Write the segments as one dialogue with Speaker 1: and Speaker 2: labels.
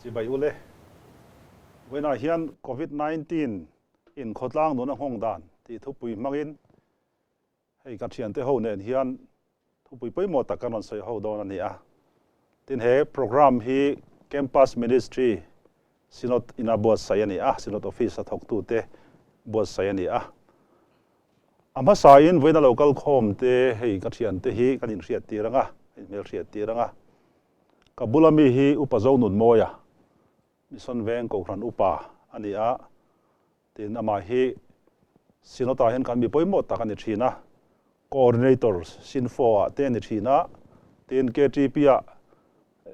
Speaker 1: Chibai ule. Vawiinah hian Covid 19 in khawtlang nun a nghawng dan tih thupui hmangin hei ka thiante ho nen hian thupui pawimawh tak kan rawn sawi ho dawn a ni a. Tin he programme hi Campus Ministry Synod ina buatsaih a ni a, Synod Office a thawktute buatsaih a ni a. A hmasain vawiina lo kal khawm te hei ka thiante hi kan inhriat tir ang a, inhmel hriat tir ang a. Ka bula mi hi Upa Zonunmawia, Mission Veng Kohhran Upa a ni a, tin amah hi Synod-ah hian kan mi pawimawh tak a ni thin a, Coordinator Synfo-ah te a ni thin a, tin KTP-ah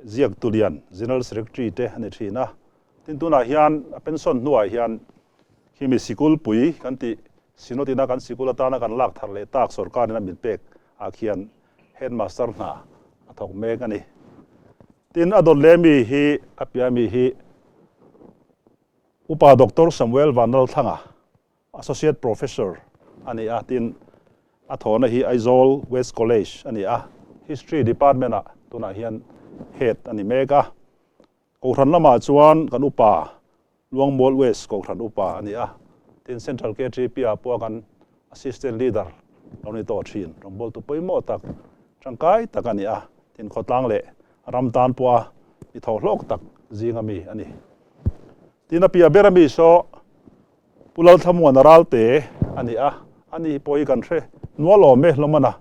Speaker 1: Ziak Tulian, General Secretary te a ni thin a. Tin tunah hian a pension hnuah hian khimi sikul pui kan tih Synod ina kan sikul atana kan lak thar leh tak sorkar ina min pek ah khian Headmaster hna a thawk mek a ni. Tin a dawt leh mi hi a piah mi hi Upa Doctor Samuel Vanlalthlanga, Associate Professor a ni a, tin a thawhna hi Aizawl West College a ni a, History Department ah tunah hian Head a ni mek a. Kohhran lamah chuan kan upa Luangmual West Kohhran upa a ni a, tin Central KTP ah pawh kan Assistant Leader lo ni tawh thin, rawngbawltu pawimawh tak tangkai tak a ni a, tin khawtlang leh ram tan pawha mi thawhhlawk tak zinga mi a ni. Tin a piah ber a mi saw Pu Lalthlamuana Ralte a ni a, ani pawh hi kan hre nual awm e hlawm a na.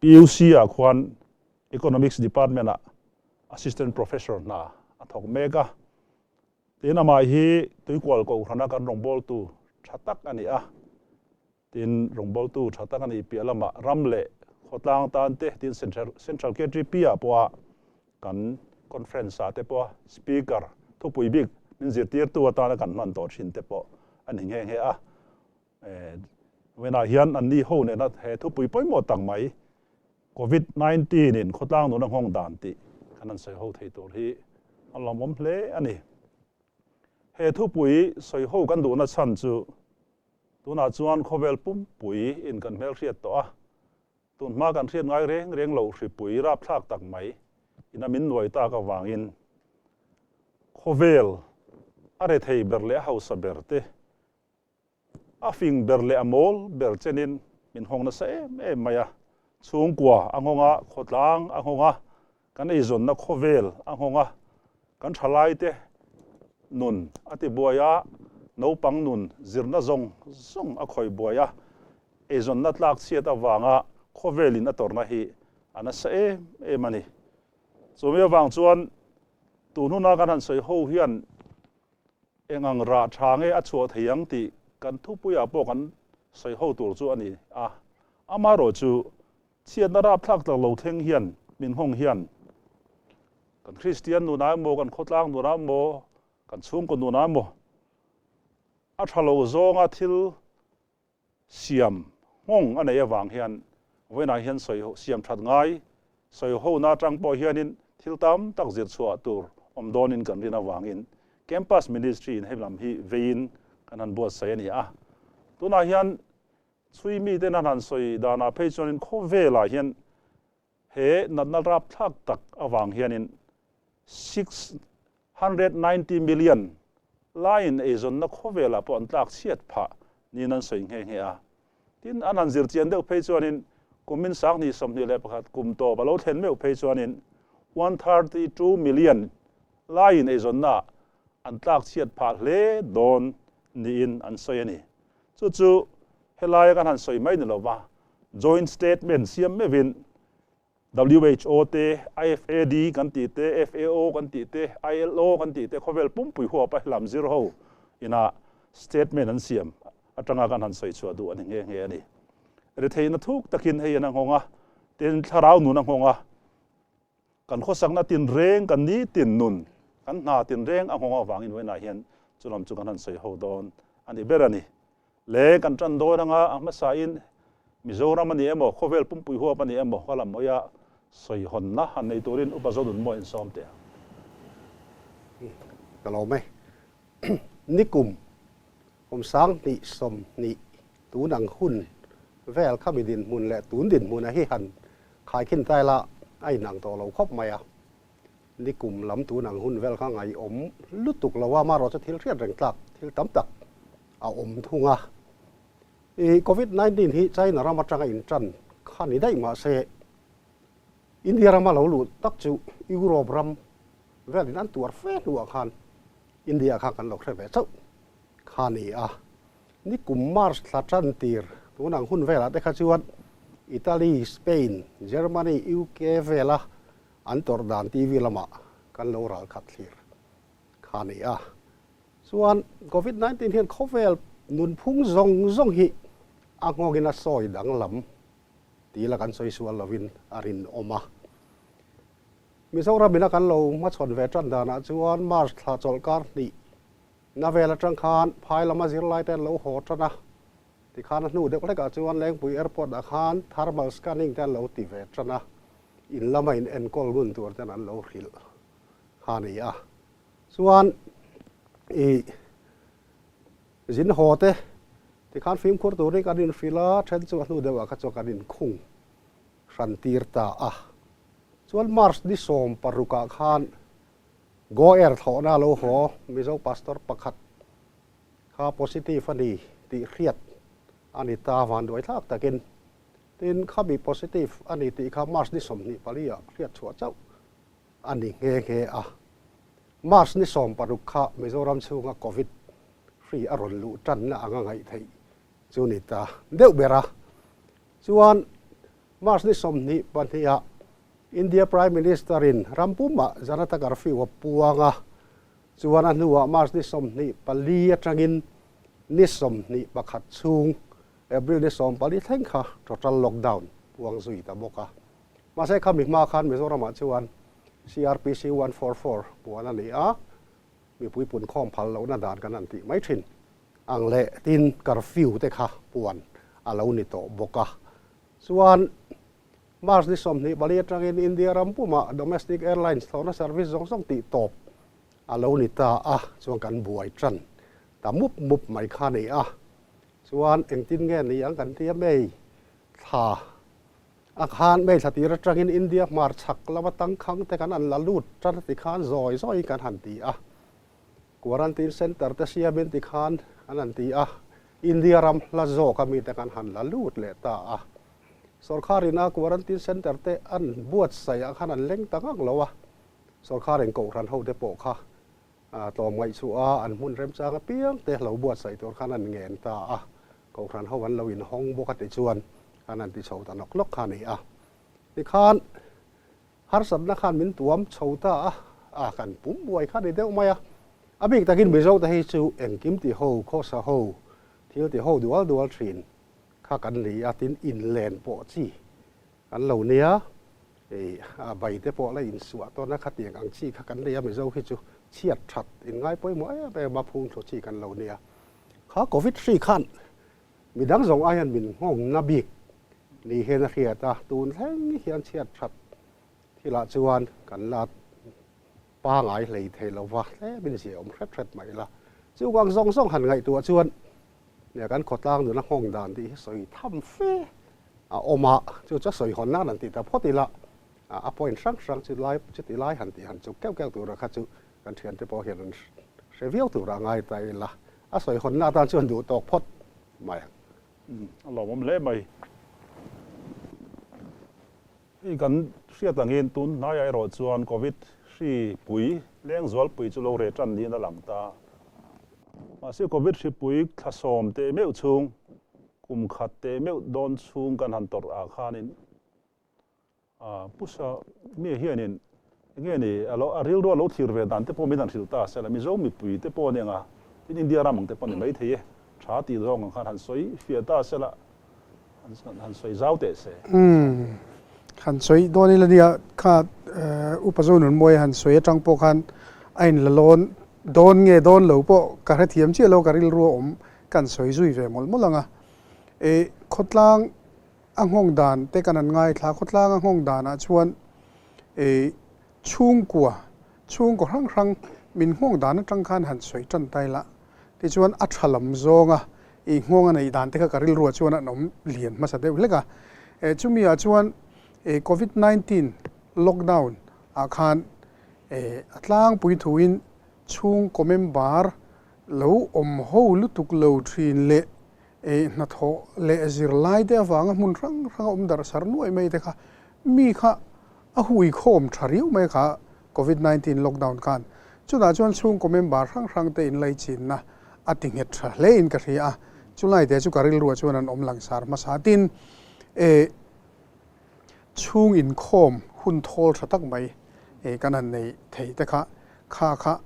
Speaker 1: PUC ah khuan Economics Department ah Assistant Professor hna a thawk mek a. Tin amah hi Tuikual Kohhrana kan rawngbawltu tha tak a ni a. Tin rawngbawltu tha tak a nih piah lamah ram leh khawtlang tan te tin Central KTP ah pawha kan conference ah te pawha speaker thupui bik min zirtirtu atana kan hman tawh thin te pawh a ni nghe nghe a. Vawiinah hian anni ho nena he thupui pawimawh tak mai Covid 19 in khawtlang nuna nghawng dan tih kan han sawi ho thei tur hi a lawmawm hle a ni. He thupui sawi ho kan duhna chhan chu tunah chuan khawvel pumpui in kan hmelhriat tawh a, tun hma kan hriat ngai reng reng loh hripui rapthlak tak mai ina min nuai tak avangin khawvel a rethei ber leh a hausa ber te A fing ber leh a mawl ber chenin min nghawng nasa em em mai a. Chhungkua a nghawng a, khawtlang a nghawng a, kan eizawnna khawvel a nghawng a, kan thalaite nun a ti buai a, naupang nun zirna zawng zawng a khawih buai a, eizawnna tlak chhiat avanga khawvelin a tawrhna hi a nasa em em a ni. Chumi avang chuan tun huna kan han sawi ho hian Eng ang rah tha nge a chhuah thei ang tih kan thupuiah pawh kan sawi ho tur chu a ni a. Amaherawhchu, chhiatna rapthlak tak lo thleng hian min nghawng hian kan Kristian nunah emaw, kan khawtlang nunah emaw, kan chhungkaw nunah emaw a tha lo zawnga thil siam nghawng a neih avang hian vawiinah hian sawi siam that ngai sawi hona atang pawh hianin thil tam tak zir chhuah tur awm dawnin kan rin avangin Campus Ministry in hei lam hi veiin kan han buatsaih a ni a. Tunah hian chhui miten an han sawi danah phei chuanin khawvelah hian he natna rapthlak tak avang hianin 690 million laiin eizawnna khawvelah pawh an tlak chhiat phah niin an sawi nghe nghe a. Tin, an han zir chian deuh phei chuanin kumin 2021 kum tawp a lo thlen meuh phei chuanin 132 million laiin eizawnna an tlak chhiat phah hle dawn niin an sawi a ni. Chu chu helaia kan han sawi mai ni lova, joint statement siam meuhin WHO te, IFAD kan tih te, FAO kan tih te, ILO kan tih te khawvel pumpui huapa helam zir ho ina statement an siam atanga kan han sawi chhuah duh a ni nghe nghe a ni. Retheihna thuk takin hei an a nghawng a, tin thlarau nun a nghawng a, kan khawsakna tinreng, kan nitin nun, kan hna tinreng a nghawng avangin vawiinah hian chulam chu kan han sawi ho dawn a ni ber a ni. Le kan tan dawn anga a hmasain Mizoram a ni emaw, khawvel pumpui huap a ni emaw ka lam hawi a sawi hawnna han nei turin Upa Zonun maw insawm teh ang.
Speaker 2: Ka lawm e. Nikum kum 2020 tun ang hun vel kha mi dinhmun leh tun dinhmuna hi han khaikhin tai la a inang tawh lo khawp mai a. Nikum lam tun ang hun vel kha ngaihawm lutuk lo a, amaherawhchu thil hriat reng tlak thil tam tak a awm thung a. I Covid 19 hi China ram atanga intan kha ni daih mah se, India rama lo luh tak chu Europe ram velin an tuar fe hnuah khan India kha kan lo hre ve chauh kha ni a. Nikum March thla tan tir tun ang hun velah te kha chuan Italy, Spain, Germany, UK vela an tawrh dan TV lamah kan lo ral khat thlir kha ni a. Chuan Covid 19 hian khawvel nunphung zawng zawng hi a nghawngin a sawi danglam tih la kan sawi sual lovin a rinawm a. Mizoram ina kan lo hmachhawn ve tan danah chuan March thla chawlhkar hnih na vel atang khan phai lama zirlai te an lo haw tan a, tikhan a hnu deuh hlekah chuan Lengpui Airport ah khan thermal scanning te an lo ti ve tan a, in lama in enkawl ngun tur ten an lo hrilh kha a ni a. Chuan ih zin haw te tikhan fimkhur turin kan inhrilh a, then chu a hnu deuhah kha chuan kan inkhung hran tir ta a. Chuan March ni 16 ah khan Go Air thlawhna a lo haw Mizo Pastor pakhat kha positive a ni tih hriat a ni ta vanduai thlak takin. Tin, khami positive a ni tih kha March ni 24 ah hriat chhuah chauh a ni nghe nghe a. March ni 16 kha Mizoram chhunga Covid hri a rawn luh tanna anga ngaih theih chu ni ta deuh ber a. Chuan March ni 22 ah India Prime Minister in ram pumah Janata Curfew a puang a, chuan a hnuah March ni 24 atangin ni 21 chhung April ni 14 thleng kha total lockdown puang zui ta bawk a. Mahse khami hma khan Mizoramah chuan CRPC 144 puan a ni a, mipui punkhawm phal lohna dan kan han tih mai thin ang leh tin curfew te kha puan a lo ni tawh bawk a. Chuan March ni 24 atangin India ram pumah domestic airlines thlawhna service zawng zawng tih tawp a lo ni ta a, chuan kan buai tan ta mup mup mai kha a ni a. Chuan engtin nge ni ang kan ti a, May thla a khan May thla tir atangin India hmar chhak lama tangkhang te kan an la lut tan a ti khan zawi zawiin kan han ti a, quarantine centre te siamin ti khan an han ti a, India ram hla zawk a mite kan han la lut leh ta a. Sorkharin a quarantine centre te an buatsaih ah khan an leng ta ngang lo a, sorkharin kohhran ho te pawh kha tlawm ngaihchhuah a an hmun remchang apiang te lo buatsaih tur khan an ngen ta a, kohhran ho an lo inhawng bawk a tichuan khan an ti chho ta nawk nawk kha a ni a. Tikhan harsatna khan min tuam chho ta a, a kan pum buai kha a ni deuh mai a. A bik takin Mizo te hi chu engkim ti ho, khawsa ho, thil ti ho dual dual thin kha kan ni a, tin inlen pawh chi kan lo nia. Hei a bai te pawh la insuah tawn a, khatiang ang chi kha kan nei a, Mizo hi chu chhiat that in ngai pawimawh em em a, phung thu chi kan lo nia. Kha Covid hri khan midang zawng ai hian min nghawng na bik ni hian a hriat a, tun thleng hian chhiat that thilah chuan kan la pangai hlei thei lo va, tlemin zia awm hret hret mai la. Chuvang zawng zawng han ngaihtuah chuan Nia kan khawtlang nuna nghawng dan tih hi sawi tham fe a awm a, chu chu a sawi hawn nan han tih ta phawt ila, a point hrang hrang chu lai chuti lai han tih han chuk keuh keuh tura kha chu kan thiante pawh hian an hre viau tura a ngai ta ila, a sawi hawn na atan chuan duh tawk phawt mai ang.
Speaker 1: A lawmawm hle mai. Hei kan hriat angin tun hnaiah erawh chuan Covid hri pui leng zualpui chu lo reh tan niin a lang ta. Mahse Covid hri pui thla sawm teh meuh chhung, kum khat teh meuh dawn chhung kan han tawrh ah khanin Pusa mi hianin enge ni a lo a rilru a lo thlir ve dan te pawh min han hrilh ta sela, Mizo mipui te pawh aniang a, tin India ram ang te pawh ni maithei e, tha tih zawng ang khan han sawi fiah ta sela. Han sawi zau teh se.
Speaker 3: Umm han sawi dawn ila nia kha Upa Zonunmawia han sawi atang pawh khan a in la lawn dawn nge dawn lo pawh ka hrethiam chiah lo ka rilru a awm kan sawi zui ve mawlh mawlh ang a. E khawtlang a nghawng dan te kan han ngaithla khawtlang a nghawng danah chuan e chhungkua chhungkaw hrang hrang min nghawng dan atang khan han sawi tan ta ila Tichuan a tha lam zawnga i nghawng a neih dan te kha ka rilruah chuan an awm lian hmasa deuh hlek a. Chumi ah chuan Covid 19 lockdown ah khan A tlangpui thuin chhungkaw member lo awm ho lutuk lo thin leh hnathawh leh zirlai te avanga hmun hrang hranga awm darh sar nuai mai te kha mi kha a hui khawm tha riau mai kha Covid 19 lockdown khan. Chutah chuan chhungkaw member hrang hrang te inlaichinna a ti nghet tha hle in ka hria a, chulai te chu ka rilruah chuan an awm langsar hmasa. Tin, chhung inkhawm hun thawl tha tak mai kan han nei thei te kha, kha kha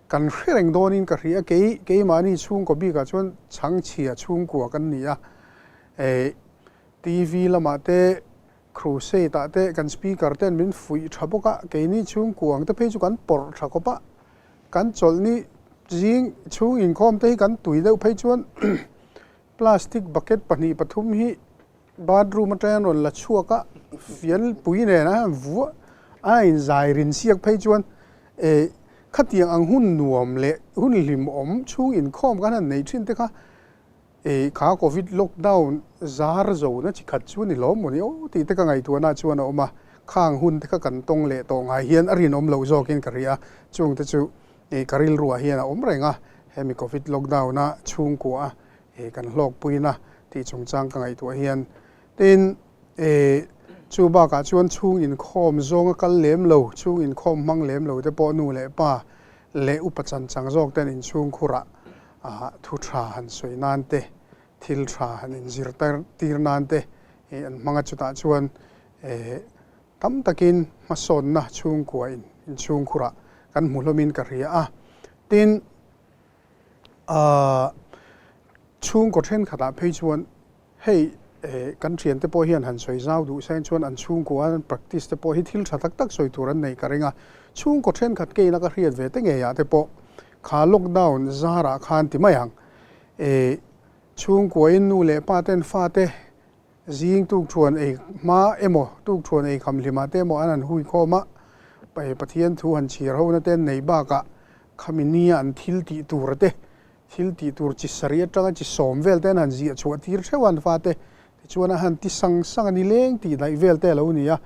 Speaker 3: kan hre reng dawnin ka hria. Kei, keimahni chhungkaw bikah chuan chhangchhia chhungkua kan ni a, TV lamah te, crusade ah te kan speaker ten min fuih tha bawk a, keini chhungkua ang te phei chu kan pawrh tha khawp a, kan chawlhni zing chhung inkhawm te hi kan tui deuh phei chuan plastic bucket pahnih pathum hi Bathroom atang an rawn la chhuak a, fian pui nen a han vuah a inzai rin siak phei chuan eh khatiang ang hun nuam leh hun hlimawm chhung inkhawm khan han nei thin te kha eh kha covid lockdown zar zo na chi khat chu a ni lawm maw ni aw tih te ka ngaihtuahna chuan a awm a, khang hun te kha kan tawng leh tawh ngai hian a rinawm loh zawkin ka ri a, chung te chu eh ka rilruah hian a awm reng a, hemi covid lockdown a chhungkua a He kan hlawkpuina tih chungchang ka ngaihtuah hian tin eh chu bakah chuan chhung inkhawm zawnga kal lem lo, chhung inkhawm hmang lem lo te pawh nu leh pa leh upa chan chang zawk ten inchhungkhurah ah thu tha han sawi nan te, thil tha han inzir tir nan te eh an hmang a, chutah chuan eh tam takin hmasawnna chhungkua in inchhungkhurah kan hmu hlawmin ka hria a, tin. Ahh chhungkaw thenkhatah phei chuan hei eh kan thiante pawh hian han sawi zau duh seng chuan an chhungkua an practice te pawh hi thil tha tak tak sawi tur an nei ka ring a, chhungkaw thenkhat keina ka hriat ve te ngeiah te pawh kha lockdown zarah khan ti mai ang eh chhungkuain nu leh pa ten fate Zing tukthuan ei hma emaw, tukthuan ei kham hlimah te emaw an han hui khawm a, Pathian thu han chhiar ho na te an nei bakah khami nia an thil tih tur te, thil tih tur chi sarih atanga chi sawm vel te an han ziah chhuah tir theuh a an fate, tichuan a han ti sang sang a ni leng tih daih vel te a lo ni a,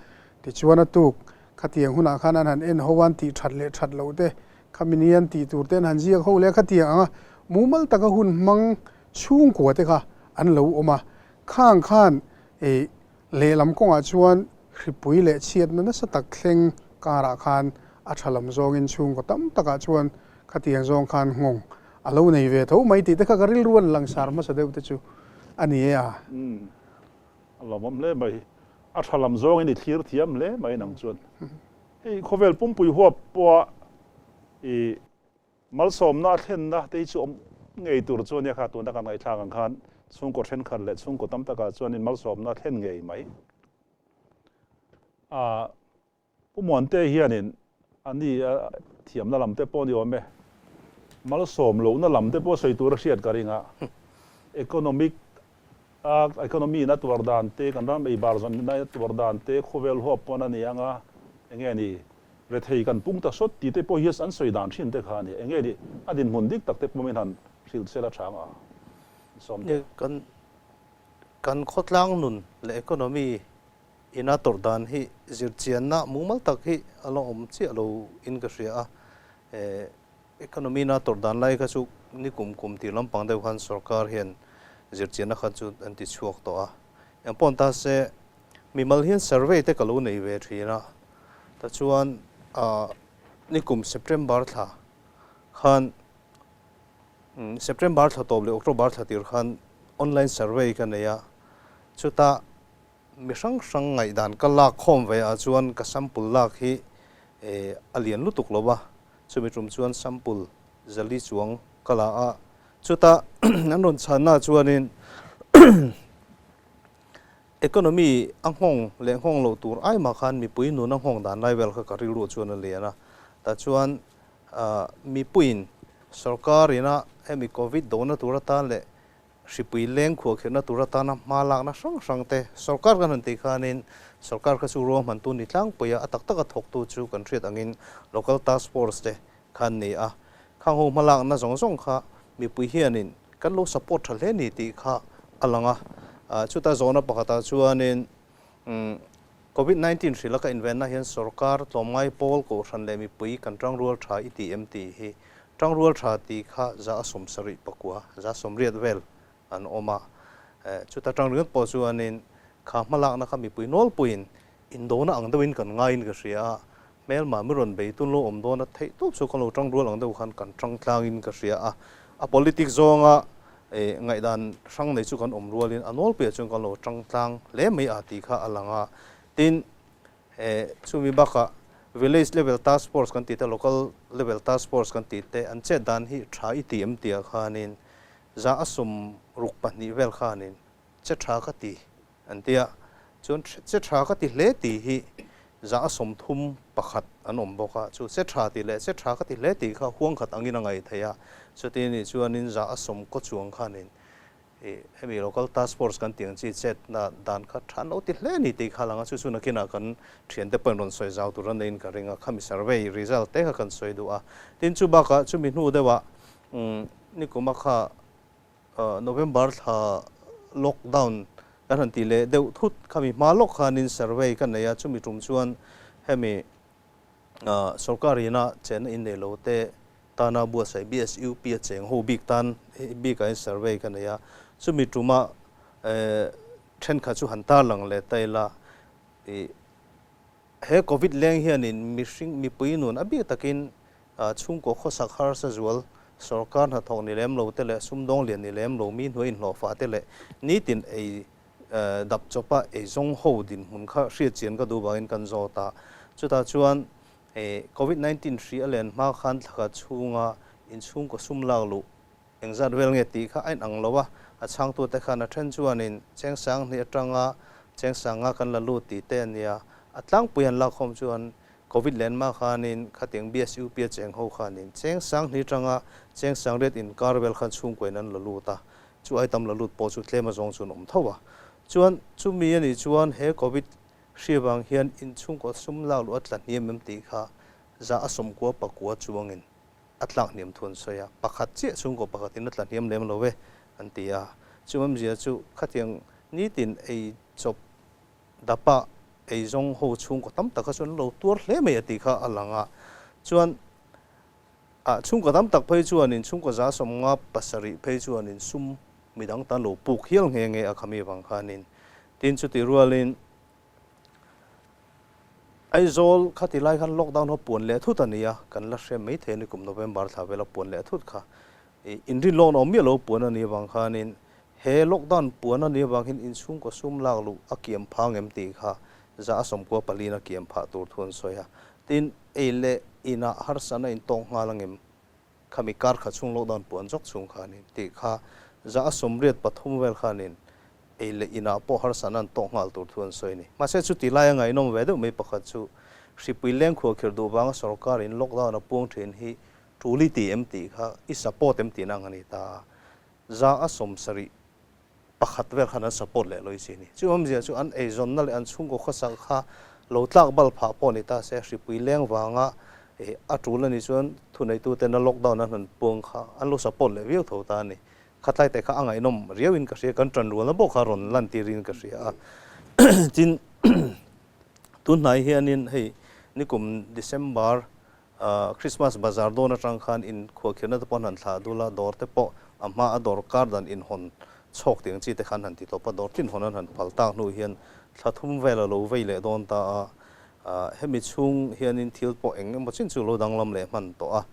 Speaker 3: tichuan a tuk khatiang hunah khan an han en ho a an tih that leh that loh te, khami nia an tih tur te an han ziak ho leh a khatiang anga mumal taka hun hmang chhungkua te kha an lo awm a. Khang khan ih lehlam kawngah chuan hripui leh chhiatna nasa tak thleng karah khan a tha lam zawngin chhungkaw tam takah chuan khatiang zawng khan nghawng a lo nei ve tho mai tih te kha ka rilru an langsar hmasa deuh te chu a ni e a.
Speaker 1: Umm a lawmawm hle mai. A tha lam zawngin i thlir thiam hle mai nang chuan. Hei khawvel pumpui huap pawha ih Malsawmna a thlenna te hi chu awm ngei tur chu a nia kha, tuna kan ngaihthlak ang khan chhungkaw thenkhat leh chhungkaw tam takah chuanin malsawmna a thlen ngei mai. A Pu Muante hianin a ni a thiamna lam te pawh a ni awm e, malsawm lohna lam te pawh sawi tur a hriat ka ring a, economic a economy in a tuar dan te, kan ram ei bar zawn a tuar dan te, khawvel huap pawn a ni ang a, enge ni Rethei kan pung ta sawt tih te pawh hi an sawi dan thin te kha a ni. Enge nih a dinhmun dik tak te pawh min han hrilh sel a tha ang a sawm te.
Speaker 4: Kan kan khawtlang nun leh economy ina tawrh dan hi zirchianna mumal tak hi a la awm chiah lo in ka hria a. Economy ina tawrh dan lai kha chu ni kum kum tih lampang deuh khan sorkar hian zirchianna kha chu an ti chhuak tawh a. Engpawh ta se mimal hian survey te ka lo nei ve thin a. Tichuan nikum September thla khan September thla tawp leh October thla tir khan online survey ka nei a, chuta mi hrang hrang ngaihdan ka lak khawm ve ah chuan ka sample lak hi a lian lutuk lo va, chumi tum chuan sample zali chuang ka la a, chuta an rawn chhanna chuanin Economy a nghawng leh nghawng lo tur ai mah khan mipui nun a nghawng dan lai vel kha ka rilru chuan a lian a. Tah chuan mipuiin sorkar ina hemi Covid dona tur atan leh hripui leng khuahkhirhna tur atana hma lakna hrang hrang te sorkar kan han tih khanin sorkar kha chu ruahmantu ni tlangpuia a tak taka thawktu chu kan hriat angin local task force te khan ni a. Khang ho hma lakna zawng zawng kha mipui hianin kan lo support tha hle ni tih kha a lang a. Chuta zawhna pakhatah chuanin Covid 19 hri laka invenna hian sorkar, tlawmngai pawl, kohhran leh mipui kan tangrual tha i ti em tih hi tangrual tha tih kha 79, 80 vel an awm a. Chuta tang ringawt pawh chuanin kha hmalakna kha mipui nawlpuiin indona ang deuhin kan ngaiin ka hria a, hmelma mi rawn bei tun lo awm dawn a theih tawp chu kan lo tangrual ang deuh khan kan tang tlangin ka hria a. A politics zawnga ngaihdan hrang nei chu kan awm rualin a nawlpuiah chuan kan lo tang tlang hle mai a tih kha a lang a. Tin, chumi bakah village level task force kan tih te, local level task force kan tih te an chet dan hi tha i ti em tihah khanin 62 vel khanin che tha ka ti An ti a, chuan che tha ka ti hle tih hi 31 an awm bawk a, chu che tha tih leh che tha ka ti hle tih kha huang khat angin a ngaih theih a, chuti nih chuanin 90 chuang khanin ih hemi local task force kan tih ang chi chetna dan kha tha an lo ti hle a ni tih kha a lang a, chu chu nakinah kan thiante pawhin rawn sawi zau tur a neiin ka ring a, khami survey result te kha kan sawi duh a, tin chu bakah chumi hnu deuhah nikuma kha November thla lockdown kan han tih leh deuh thut khami hma lawk khanin survey ka nei a, chumi tum chuan hemi sorkar ina chenna in nei lo te tana buatsaih BSUP a cheng ho bik tan bikah hian survey ka nei a, chumi tuma thenkhat chu han tarlang leh ta ila ih He Covid leng hianin mihring mipui nun a bik takin chhungkaw khawsak harsa zual, sorkar hnathawk ni lem lo te leh sumdawng lian ni lem lo mi hnuai inhlawhfah te leh nitin ei dap chawpa ei zawng ho dinhmun kha hriat chian ka duh vangin kan zawt a. Chutah chuan Covid 19 hri a len hma khan thlakhat chhunga inchhungkaw sum lak luh Engzat vel nge tih kha a inang lo a, a chhangtute khan a then chuanin cheng 2000 atanga cheng 5000 kan la lut tih te a nia. A tlangpui han lakkhawm chuan Covid lenma khanin khatiang BSUP a cheng ho khanin cheng 2000 atanga cheng 8000 inkar vel khan chhungkuain an la lut a, chu ai tam la lut pawh chu tlem azawng chuan awm tho a. Chuan chumi a nih chuan he Covid hri vang hian inchhungkaw sum lak luh a tla hniam em tih kha 99% chuangin a tlak hniam thu an sawi a, pakhat chiah chhungkaw pakhatin a tla hniam lem lo e an ti a. Chu awmzia chu khatiang nitin ei chawp dapa ei zawng ho chhungkaw tam tak kha chuan an lo tuar hle mai a tih kha a lang a. Chuan ah chhungkaw tam tak phei chuanin chhungkaw 57 phei chuanin sum midang tan lo puk hial nghe nghe a khami vang khanin. Tin chutih rualin Aizawl kha ti lai khan lockdown ho puan leh thut a ni a, kan la hre mai thei a ni kum November thla vela puan leh thut kha. Ih inrin lawk na awm miah lo puan a nih avang khanin he lockdown puan a nih avang hian inchhungkaw sum lak luh a kiam phang em tih kha 94 in a kiam phah tur thu an sawi a. Tin, ei leh inah harsatna intawk nghal angem? Khami kar kha chhung lockdown puan zawk chhung khanin tih kha 83 vel khanin ei leh inah pawh harsatna an tawk nghal tur thu an sawi a ni. Mahse chuti laia ngaihnawm ve deuh mai pakhat chu hripui leng khuahkhirh duh vanga sorkar in lockdown a puang thin hi tul i ti em tih kha i support em tihna ang a ni ta a, 71 vel khan an support leh lawih si a ni. Chu awmzia chu an eizawnna leh an chhungkaw khawsak kha lo tlak bal phah pawh ni ta se, hripui leng vanga a tul a nih chuan thuneituten a lockdown an han puang kha an lo support leh viau tho ta a ni. Khatlai te kha a ngaihnawm riauin ka hria, kan tanrualna pawh kha rawn lantirin ka hria a. Tin, tunhnai hianin hei nikum December Christmas bazar dawn atang khan in khuahkhirna te pawh an han thlah dul a, dawr te pawh a hma a dawr kar dan inhawn chhawk tih ang chi te khan han ti tawp a, dawr tin hawn an han phal tak hnu hian thla thum vel a lo vei leh dawn ta a, hemi chhung hianin thil pawh eng emaw chin chu lo danglam leh hman tawh a,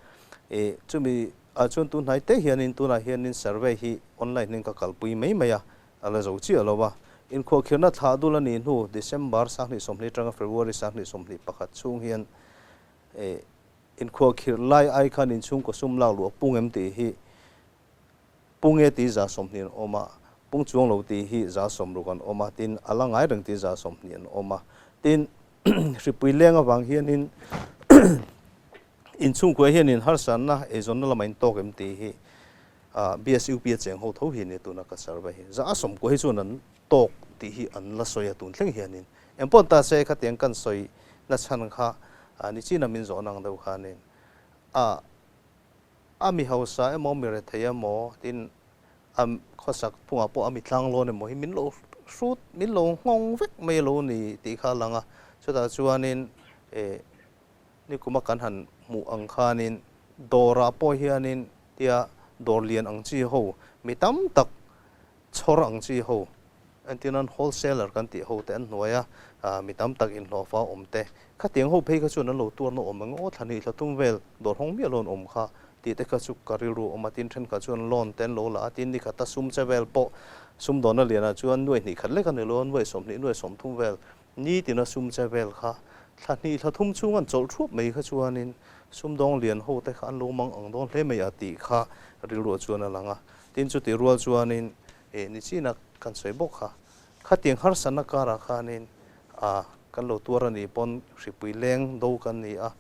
Speaker 4: ih chumi ah chuan tun hnai te hianin tunah hianin survey hi online in ka kalpui mai mai a, a la zo chiah lo a, inkhuahkhirna thlah dul a nih hnu December 2020 atanga February 2021 chhung hian Inkhuahkhirh lai ai khan inchhungkaw sum lak luh a pung em tih hi pung e tih 20 an awm a, pung chuang lo tih hi 60 an awm a, tin a la ngai reng tih 20 an awm a. Tin, hripui leng avang hianin inchhungkua hianin harsatna eizawnna lamah intawk em tih hi BSUP a cheng ho tho hi nia tuna ka survey hi. 90 hi chuan an tawk tih hi an la sawi a tun thleng hianin engpawh ta se khatiang kan sawi na chhan kha ni chin a min zawh nang deuh khanin a a mi hausa emaw mi rethei emaw tin a khawsak phungah pawh a mi tlang lawn emaw hi min lo hrut min lo nghawng vek mai lo ni tih kha a lang a. Chutah chuanin eh nikuma kan han hmuh ang khanin dawrah pawh hianin tia dawr lian ang chi ho mi tam tak chhawr ang chi ho entirnan wholesaler kan tih ho te an hnuai a, mi tam tak inhlawhfa awm te khatiang ho phei kha chuan an lo tuarna awm ang aw thla hnih thla thum vel dawr hawng miah lo an awm kha tih te kha chu ka rilru awm a, tin thenkhat chuan loan te an lo la a, tin nikhata sum che vel pawh sumdawnna lianah chuan nuai hnih khat lek a ni lo a, nuai sawmhnih nuai sawmthum vel nitina sum che vel kha thla hnih thla thum chhung an chawlh thuap mai kha chuanin sumdawng lian ho te kha an lo mang ang dawn hle mai a tih kha rilruah chuan a lang a, tin chuti rual chuanin eh ni chin a kan sawi bawk kha, khatiang harsatna karah khanin ah kan lo tuar a nih pawn hripui leng do kan ni a,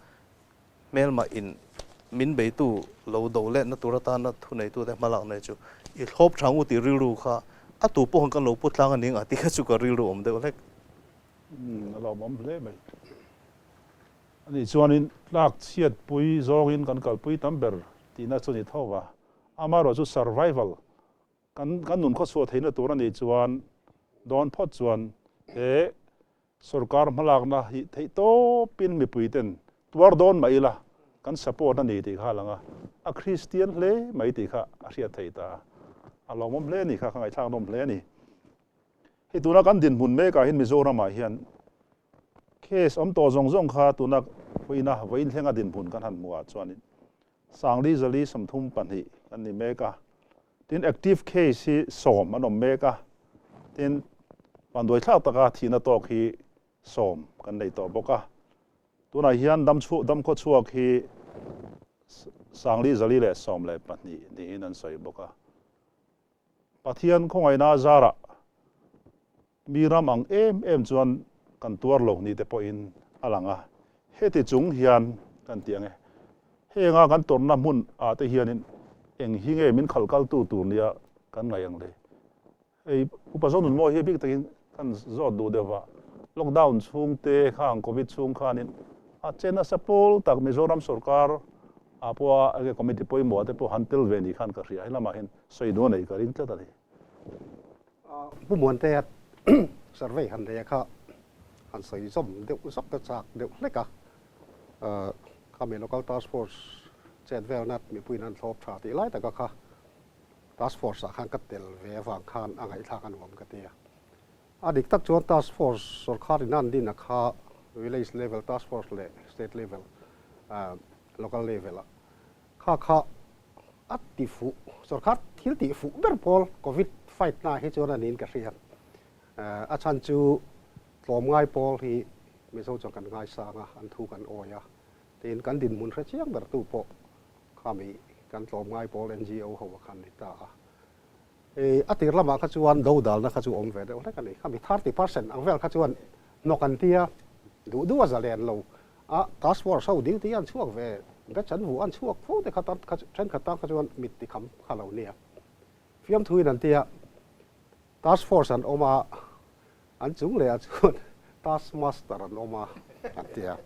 Speaker 4: Hmelmah in min beitu lo do letna tur atana thuneitute hmalak nei chu i thlawp thang u tih rilru kha a tu pawh kan lo pu tlang a ning a tih kha chu ka rilru awm deuh hlek.
Speaker 1: Umm a lawmawm hle mai. Ani chuanin tlak chhiatpui zawngin kan kalpui tam ber tihna chu a ni tho va, amaherawhchu chu survival kan kan nun khawchhuah theihna tur a nih chuan dawn phawt chuan he Sorkar hmalakna hi theih tawpin mipui ten tuar dawn mah ila kan support a ni tih kha a lang a, a Kristian hle mai tih kha a hriat theih ta a, a lawmawm hle a ni kha, ka ngaihthlak nawm hle a ni. Hei tuna kan dinhmun mekah hian Mizoramah hian case awm tawh zawng zawng kha tuna vawiina vawiin thlenga dinhmun kan han hmuh ah chuanin Sangli zali 32 kan ni mek a, tin active case hi 10 an awm mek a, tin vanduai thlak taka thihna tawk hi 10 kan nei tawh bawk a. Tunah hian dam chhuak dam khaw chhuak hi Sangli zali leh 12 niin an sawi bawk a. Pathian khawngaihna zarah Mi ram ang em em chuan kan tuar lo ni te pawhin a lang a, heti chung hian kan ti ang e, henga kan tawrhna hmun ah te hianin eng hi nge min khalh kaltu tur nia kan ngaih ang le? Hei Upa Zonunmawi hi bik takin kan zawt duh deuh va, lockdown chhung te khang covid chhung khanin a che nasa pawl tak Mizoram sorkar ah pawha enge committee pawimawh te pawh han tel ve ni khan ka hria, helamah hian sawi duh a nei ka ring tlat a ni.
Speaker 2: Pu Muantea survey han nei a kha han sawi zawm deuh zawk ta chak deuh hlek a, khami local task force chet velna mipuiin an thlawp tha tih lai taka kha task force ah khan ka tel ve avang khan a ngaihthlak a nuam ka ti a. A dik tak chuan task force sorkar in an din a kha village level task force leh state level local level ah Kha kha a ti fuh, sorkar thil tih fuh ber pawl Covid fight na hi chuan a niin ka hria. A chhan chu tlawmngai pawl hi Mizo chuan kan ngaisang a, an thu kan awi a, tiin kan dinhmun hre chiang ber tu pawh khami kan tlawmngai pawl NGO ho a khan ni ta a. A tir lamah kha chuan dodalna kha chu awm ve deuh hlek a ni. Khami 30% ang vel kha chuan hnawk an tia, duh duh a zalen lo a, task force ho duty an chhuak ve, batch an vuah an chhuak fo te kha tan kha thenkhat tan kha chuan mit ti kham kha lo nia. Fiamthuin an tia, task force an awm a, An chung leh ah chuan task master an awm a, an ti a.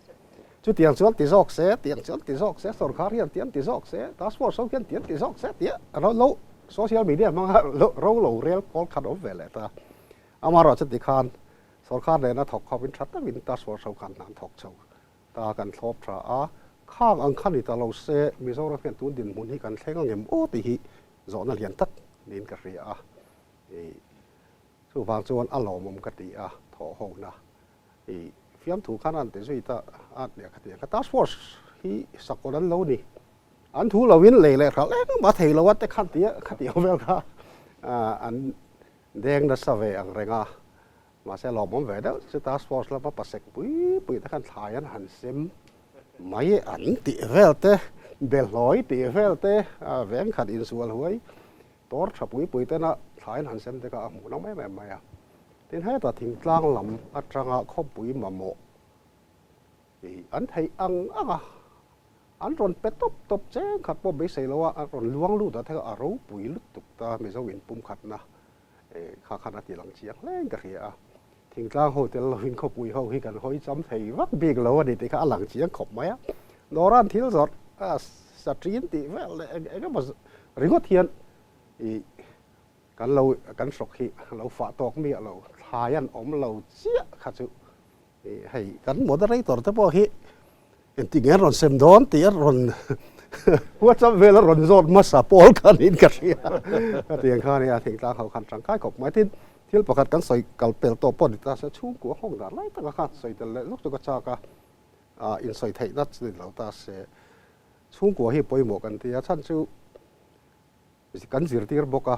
Speaker 2: Chutiang chuan ti zawk se, tiang chuan ti zawk se, sorkar hian tiang ti zawk se, task force ho hian tiang ti zawk se tia ro lo social media hmanga ro lo rel pawl khat awm ve leh ta. Amaherawh chu tikhan sorkar nena thawk ho in tha takin task force ho khan hna an thawk chho ta kan thlawp tha a. Khang ang kha ni ta lo se Mizoram hian tun dinhmun hi kan thleng angem aw tih hi zawhna lian tak niin ka hria a. Chuvang chuan a lawmawm ka ti a, thawh hona i fiamthu khan an ti zui ta a nia ka ti a. Ka task force hi sakawlh an lo ni. An thu loin lei leh hralh engmah thei lo a te khan ti a, ka ti ang vel kha an deng nasa ve ang reng a. Mahse lawmawm ve deuh chu task force lama pasek pui pui te khan thlai an han sem mai an tih vel te, belhlawi tih vel te, vengkhat insual huai Tawr tha pui pui tena thlaiin han sem te kha a hmuh nang em em mai a. Tin heta thingtlang lam atanga khawpui mamawh hi an theih ang ang a, an rawn pe tawp tawp cheng khat pawh beisei lo a, an rawn luang lut a te kha a ropui lutuk ta Mizo inpumkhatna kha khan a ti lang chiang hle in ka hria a. Thingtlang ho tel lovin khawpui ho hi kan hawi cham thei vak bik lo a ni tih kha a lang chiang khawp mai a. Dawran thil zawrh a satrin tih vel leh eng emaw ringawt hian ih Kan lo kan hrawk hi lo fah tawk miah lo, thlai an awm lo chiah kha chu hei kan moderator te pawh hi engtik nge an rawn sem dawn tih a rawn WhatsApp vel a rawn zawt hmasa pawl kha niin ka hria. Khatiang kha nia thingtlang ho khan tangkai khawp mai. Tin, thil pakhat kan sawi kal pel tawh pawh ni ta se chhungkua nghawng dan lai taka khan sawi tel leh lawk chu ka chak a, insawi theihna chu ni lo ta se chhungkua hi pawimawh kan ti a, chhan chu Kan zirtir bawk a,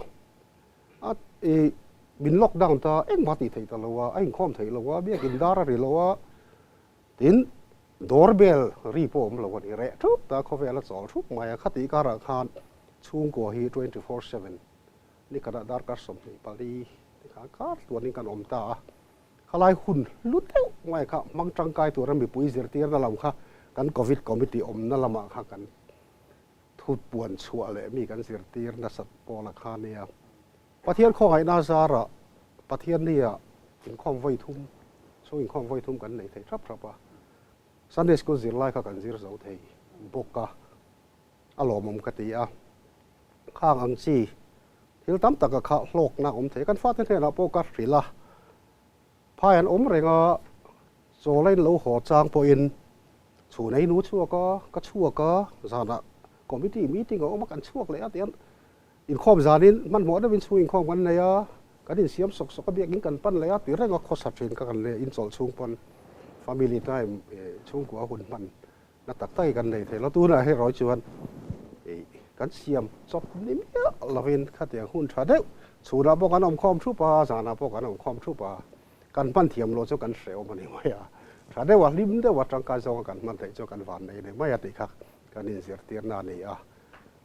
Speaker 2: a i min lockdown ta engmah tih theih ta lo a, a inkhawm theih lo a, biakin dar a ri lo a, tin door bell ri pawh awm lo a ni reh thup ta, khawvel a chawl thup mai a, khatih karah khan chhungkua hi 24/7 nikhatah darkar 24 tikhan kar tluanin kan awm ta a, khalai hun hlu deuh mai kha hmang tangkai tura mipui zirtirna lam kha kan covid committee awmna lamah kha kan Thut puan chhuah leh mi kan zirtir nasat pawl a kha nia. Pathian khawngaihna zarah Pathian nia inkhawm vawi thum, chhung inkhawm vawi thum kan nei thei thap thap a. Sunday School zirlai kha kan zir zo thei bawk a, a lawmawm ka ti a. Khang ang chi thil tam taka kha hlawkna awm thei. Kan fate hnenah pawh ka hrilh a, Phai an awm reng a, chaw la in lo haw chang pawhin chhun ei nu chhuak a, ka chhuak a, zanah committee meeting a awm a, kan chhuak leh a tiang inkhawm zanin hmanhmawh deuhin chhung inkhawm kan nei a, kan insiam sawk sawk a, biakin kan pan leh a ti reng a, khawsa thin kha kan nei a, inchawlh chhung pawn family time chhungkua hun hman na tak tak hi kan nei thei lo. Tunah erawh chuan kan siam chawp ni miah lovin khatiang hun tha deuh chhunah pawh kan awmkhawm thup a, zanah pawh kan awmkhawm thup a, kan hman thiam loh chu kan hrehawm a ni mai a. Tha deuh a, hlim deuh a, tangkai zawnga kan hman theih chu kan van nei ni mai a tih kha kan inzirtirna a ni a.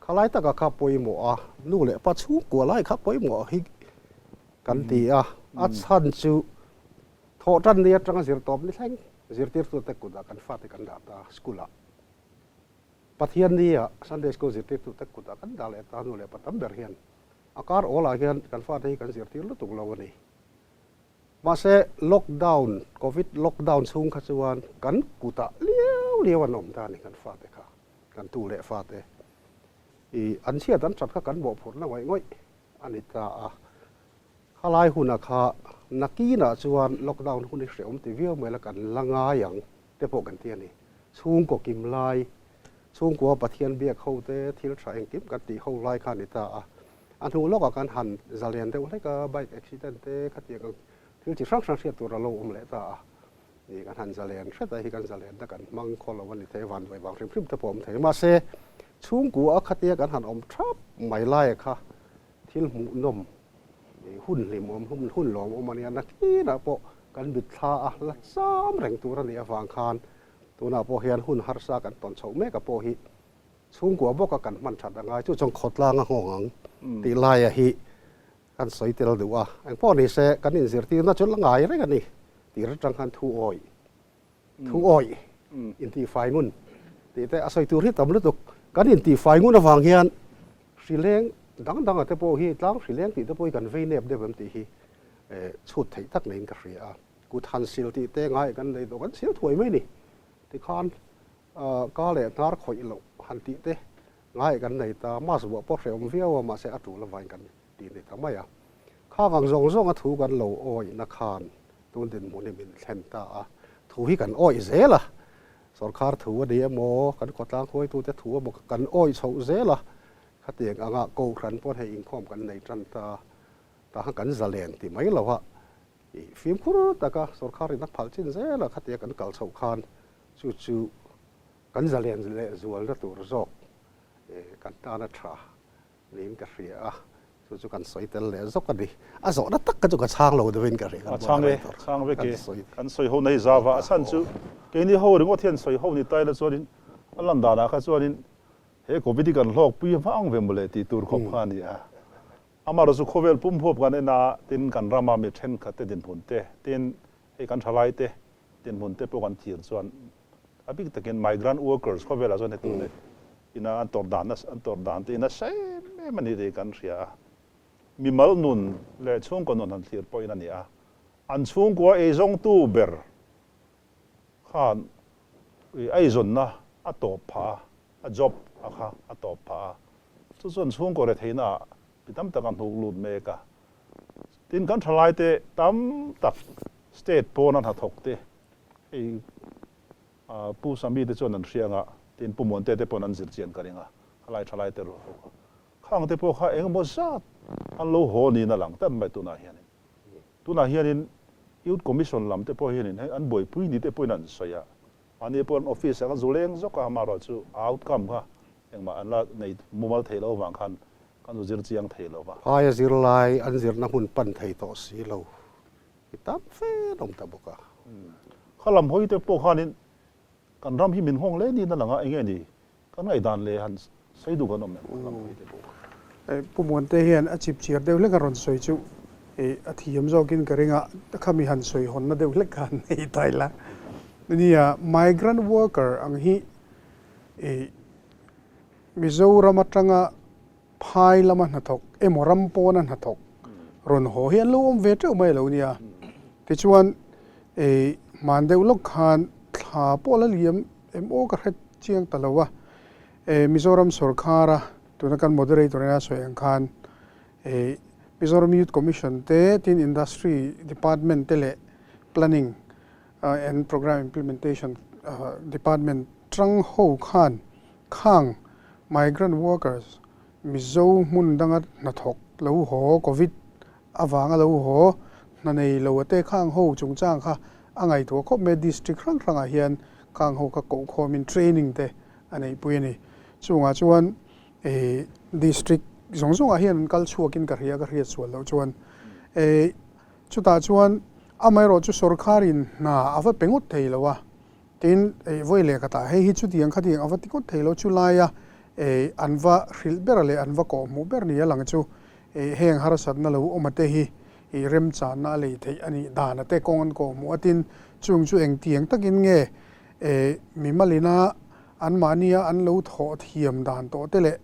Speaker 2: Khalai taka kha pawimawh a, nu leh pa chhungkua lai kha pawimawh hi kan ti a, a chhan chu Thawh tan ni atanga zirtawp ni thleng zirtirtute kutah kan fate kan dah ta school ah. Pathian ni ah Sunday school zirtirtute kutah kan dah leh ta nu leh pa tam ber hian a kar awl ah hian kan fate hi kan zirtir lutuk lo a ni. Mahse lockdown, covid lockdown chhung kha chuan kan kutah liau liau an awm ta a ni kan fate kha, kan tu leh fate. I an chhiat an that kha kan mawhphurhna ngawih ngawih a ni ta a. Khalai huna kha nakinah chuan lockdown hun hi hrehawm ti viau mai la kan la ngai ang te pawh kan ti a ni. Chhungkaw kim lai, chhungkua Pathian biak ho te thil tha engkim kan tih ho lai kha a ni ta a. A hnu lawkah kan han zalian deuh hlek a, bike accident te khatiang ang thil chi hrang hrang hriat tur a lo awm leh ta a. Ni kan han zalen hret a, hei kan zalenna kan hmang khaw lo a ni thei, vanduai vang hrim hrim te pawh a awm thei. Mahse, chhungkua khatia kan han awm thap mai laia kha thil hmuhnawm hun hlimawm, hun lawmawm a nia, nakinah pawh kan mitthla a la cham reng tur a nih avang khan tunah pawh hian hun harsa kan tawn chhoh mek a pawh hi chhungkua bawka kan hman that a ngai. Chu chuan khawtlang a nghawng ang tih laia hi kan sawi tel duh a, engpawh ni se kan inzirtirna chu la ngai reng a ni tih atang khan thu awih, thu awih intihfai ngun tih te a sawi tur hi tam lutuk. Kan intihfai ngun avang hian hrileng dang danga te pawh hi tlang hrileng tih te pawh hi kan vei nep deuh em tih hi chhut theih tak neiin ka hria a. Kut han sil tih te ngai kan nei tawh kan sil thuai mai ni tikhan ka leh hnar khawih loh han tih te ngai kan nei ta, mask vuah pawh hrehawm viau a mahse a tul avangin kan tih ni ta mai a. Khang ang zawng zawnga thu kan lo awihna khan tun dinhmun hi min thlen ta a, thu hi kan awih zel a, sorkar thu a ni emaw, kan khawtlang hruaitute thu emaw kan awih chhoh zel a, khatiang anga kohhran pawn hei inkhawm kan nei tan ta, tah khan kan zalen ti mai lo a, ih fimkhur taka sorkarin a phalh chin zel a, khatia kan kal chhoh khan chu chu kan zalen leh zualna tur zawk kan tana tha Niin ka hria a, chu chu kan sawi tel leh zawk a ni. A zawhna tak kha chu ka chhang lo deuhin ka hria.
Speaker 1: A chhang e, chhang vek e. Kan sawi ho nei zau va, a chhan chu keini ho ringawt hian sawi ho ni ta ila chuanin a lan danah kha chuanin he Covid hi kan hlawkpui vang ve mawle tih tur khawp kha a ni a. Amaherawhchu chu khawvel pum huap kan en a, tin kan rama mi thenkhat te dinhmun te, tin hei kan thalai te dinhmun te pawh kan thlir chuan A bik takin migrant workers khawvelah chuan heti leh ina an tawrh dan an tawrh dan te ina hre em em a ni tih kan hria a. Mimal nun leh chhungkaw nun han thlir pawhin a ni a. An chhungkua eizawngtu ber khan eizawnna a tawp phah a, a job a kha a tawp phah a. Chu chuan chhungkaw retheihna ah. Mi tam tak a hnuk lut mek a. Tin, kan thalaite tam tak state pawna hnathawk te hei Pu Sami te chuan an hria anga, tin Pu Muante te pawn an zir chian ka ring a, khalai thalaite rual ho kha. Khang te pawh kha engemaw zat an lo haw niin a lang tlat mai tunah hianin. Tunah hianin Youth Commission lam te pawh hianin hei an buaipui ni te pawhin an sawi a, mahni pawh an office ah kan zu leng zawk a, amaherawhchu a outcome kha engmah an la nei mumal thei lo avang khan kan zu zir chiang thei lo va.
Speaker 2: Phaia zirlai an zirna hmun pan thei tawh si lo i tam fe an awm ta bawk a.
Speaker 1: Kha lam hawi te pawh khanin kan ram hi min nghawng hle niin a lang a, enge ni kan ngaihdan leh han sawi duh kan awm em kha lam hawi te pawh kha.
Speaker 3: Pu Muante hian a chip chiar deuh hlek a rawn sawi chu a thiam zawkin ka ring a, khami han sawi hawnna deuh hlek kha han nei ta ila. Nia, migrant worker ang hi Mizoram atanga phai lama hnathawk emaw ram pawna hnathawk rawn haw hi an lo awm ve teuh mai lo nia. Tichuan hman deuh lawk khan thla pawh la liam em aw ka hre chiang ta lo a, Mizoram sawrkhara tuna kan moderator ina sawi ang khan Mizoram Youth Commission te tin Industry Department te leh Planning and Programme Implementation Department tang ho khan khang migrant workers Mizo hmun danga hnathawk lo haw Covid avanga lo haw hna nei lo ate khang ho chungchang kha a ngaihtuah khawp mai a, district hrang hrangah hian khang ho kha kohkhawmin training te a neihpui a ni. Chungah chuan district zawng zawngah hian an kal chhuakin ka hria ka hriat sual loh chuan chutah chuan amaherawh chu sawrkharin hna a va pe ngawt thei lo a, tin vawi leh khatah hei hi chutiang khatiang a va ti ngawt thei lo chu laia an va hrilh ber leh an va kawhhmuh ber ni a lang chu heng harsatna lo awm ate hi remchanna a lei theih a nih dan ate kawng an kawhhmuh a, tin chung chu engtiang takin nge mimalina anmahnia an lo thawh thiam dan tawh te leh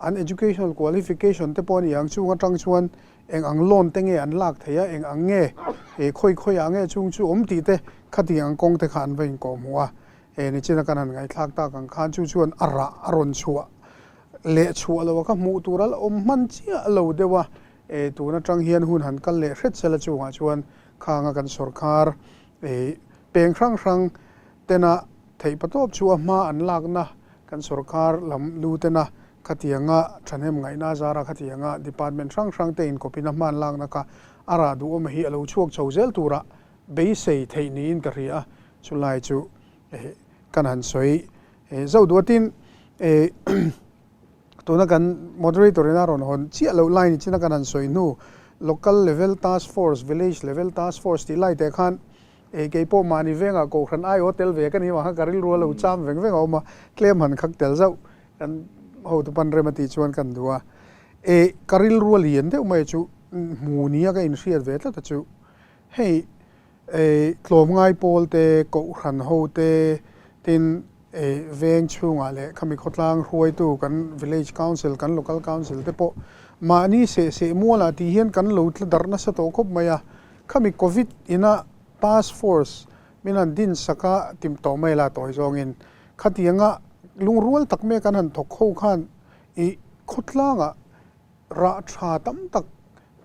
Speaker 3: an educational qualification te pawh a ni ang, chung atang chuan eng ang loan te nge an lak theih a, eng ang nge khawi khawi ah nge chung chu awm tih te khatiang ang kawng te kha an va inkawhhmuh a, nichina kan han ngaihthlak tak ang khan chu chuan a rah a rawn chhuah leh chhuah lo a kha hmuh tur a la awm hman chiah lo deuh a, tun atang hian hun han kal leh hret sela chungah chuan khanga kan sawrkar peng hrang hrang tena theihpatawp chu a hma an lakna kan sawrkar lam lu tena khatianga thahnem ngaihna zara khatianga department hrang hrang te inkawpin a hma an lakna kha a rah duhawm hi a lo chhuak chho zel tura beisei theih niin ka hria a, chulai chu kan han sawi zauh duh a. Tin, tuna kan moderator in a rawn hawn chiah loh lai ni chin a kan han sawi hnu local level task force, village level task force tih lai teh khan Ei kei pawh mahni vengah kohhran aiaw tel ve ka ni vang kha ka rilru a lo cham veng veng a awm a, tlem han khak tel zauh kan hotu pan rem a tih chuan kan duh a. Ei ka rilru a lian deuh mai chu hmu nia ka inhriat ve tlat a chu hei ei tlawmngai pawl te, kohhran ho te tin ei veng chhungah leh khami khawtlang hruaitu kan village council kan local council te pawh mahni seh seh mualah tih hian kan lo tla darh nasa tawh khawp mai a. Khami Covid ina Task Force min han din sak a tim tawh mai la tawi zawngin khatianga lungrual tak mek an han thawk ho khan i khawtlangah rah tha tam tak,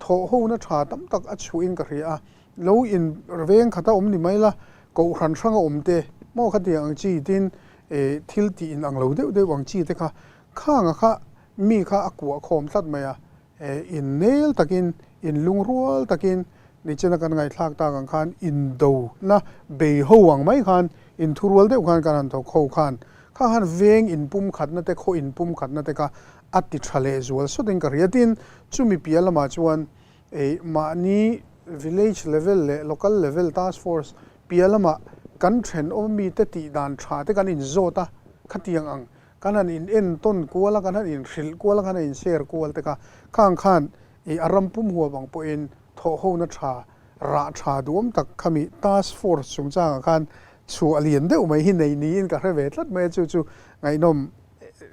Speaker 3: thawh hona tha tam tak a chhuahin ka hria a, lo in veng khata awm ni mai la, kohhran hranga awm te maw khatiang ang chi tin thil tih in ang lo deuh deuh ang chi te kha khanga kha mi kha a kuah khawm tlat mai a. Innel takin, inlungrual takin, nichina kan ngaihthlak tak ang khan indona bei ho ang mai khan, inthurual deuh khan kan han thawk ho khan, kha khan veng inpumkhatna te, khaw inpumkhatna te kha a ti tha leh zual sawtin ka hria. Tin, chumi piah lamah chuan mahni village level leh local level task force piah lamah kan thenawm mite tih dan tha te kan inzawt a, khatiang ang Kan han in entawn kual a, kan han in hrilh kual a, kan han in share kual te kha khang khan i a ram pum huap ang pawhin thawhhona tha, rah tha duhawm tak khami task force chungchangah khan chhuah lian deuh mai hi nei niin ka hre ve tlat mai a, chu chu ngaihnawm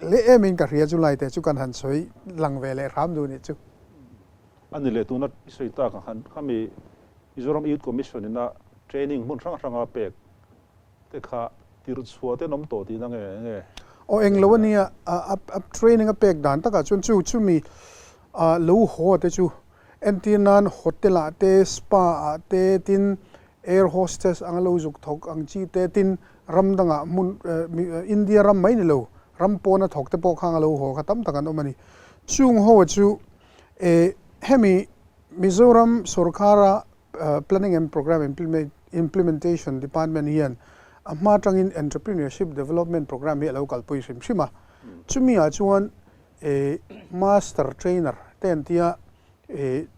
Speaker 3: leh emin ka hria chu lai te chu kan han sawi lang ve leh hram duh nih chu.
Speaker 1: A ni leh tuna i sawi tak ang khan khami Mizoram Youth Commission ina training hmun hrang hranga pek te kha tirh chhuah te an awm tawh tihna nge enge?
Speaker 3: Aw eng lo a nia, a training a pek dan takah chuan chu chumi lo haw te chu entir nan hotel ah te, spa ah te, tin air hostess anga lo zuk thawk ang chi te, tin ram dangah hmun India ram mai ni lo ram pawna thawk te pawh khang a lo haw kha tam tak an awm a ni. Chung ho chu hemi Mizoram sorkara Planning and Programme Implementation Department hian a hma atangin Entrepreneurship Development Programme hi a lo kalpui hrim hrim a. Chumi ah chuan Master Trainer te an tia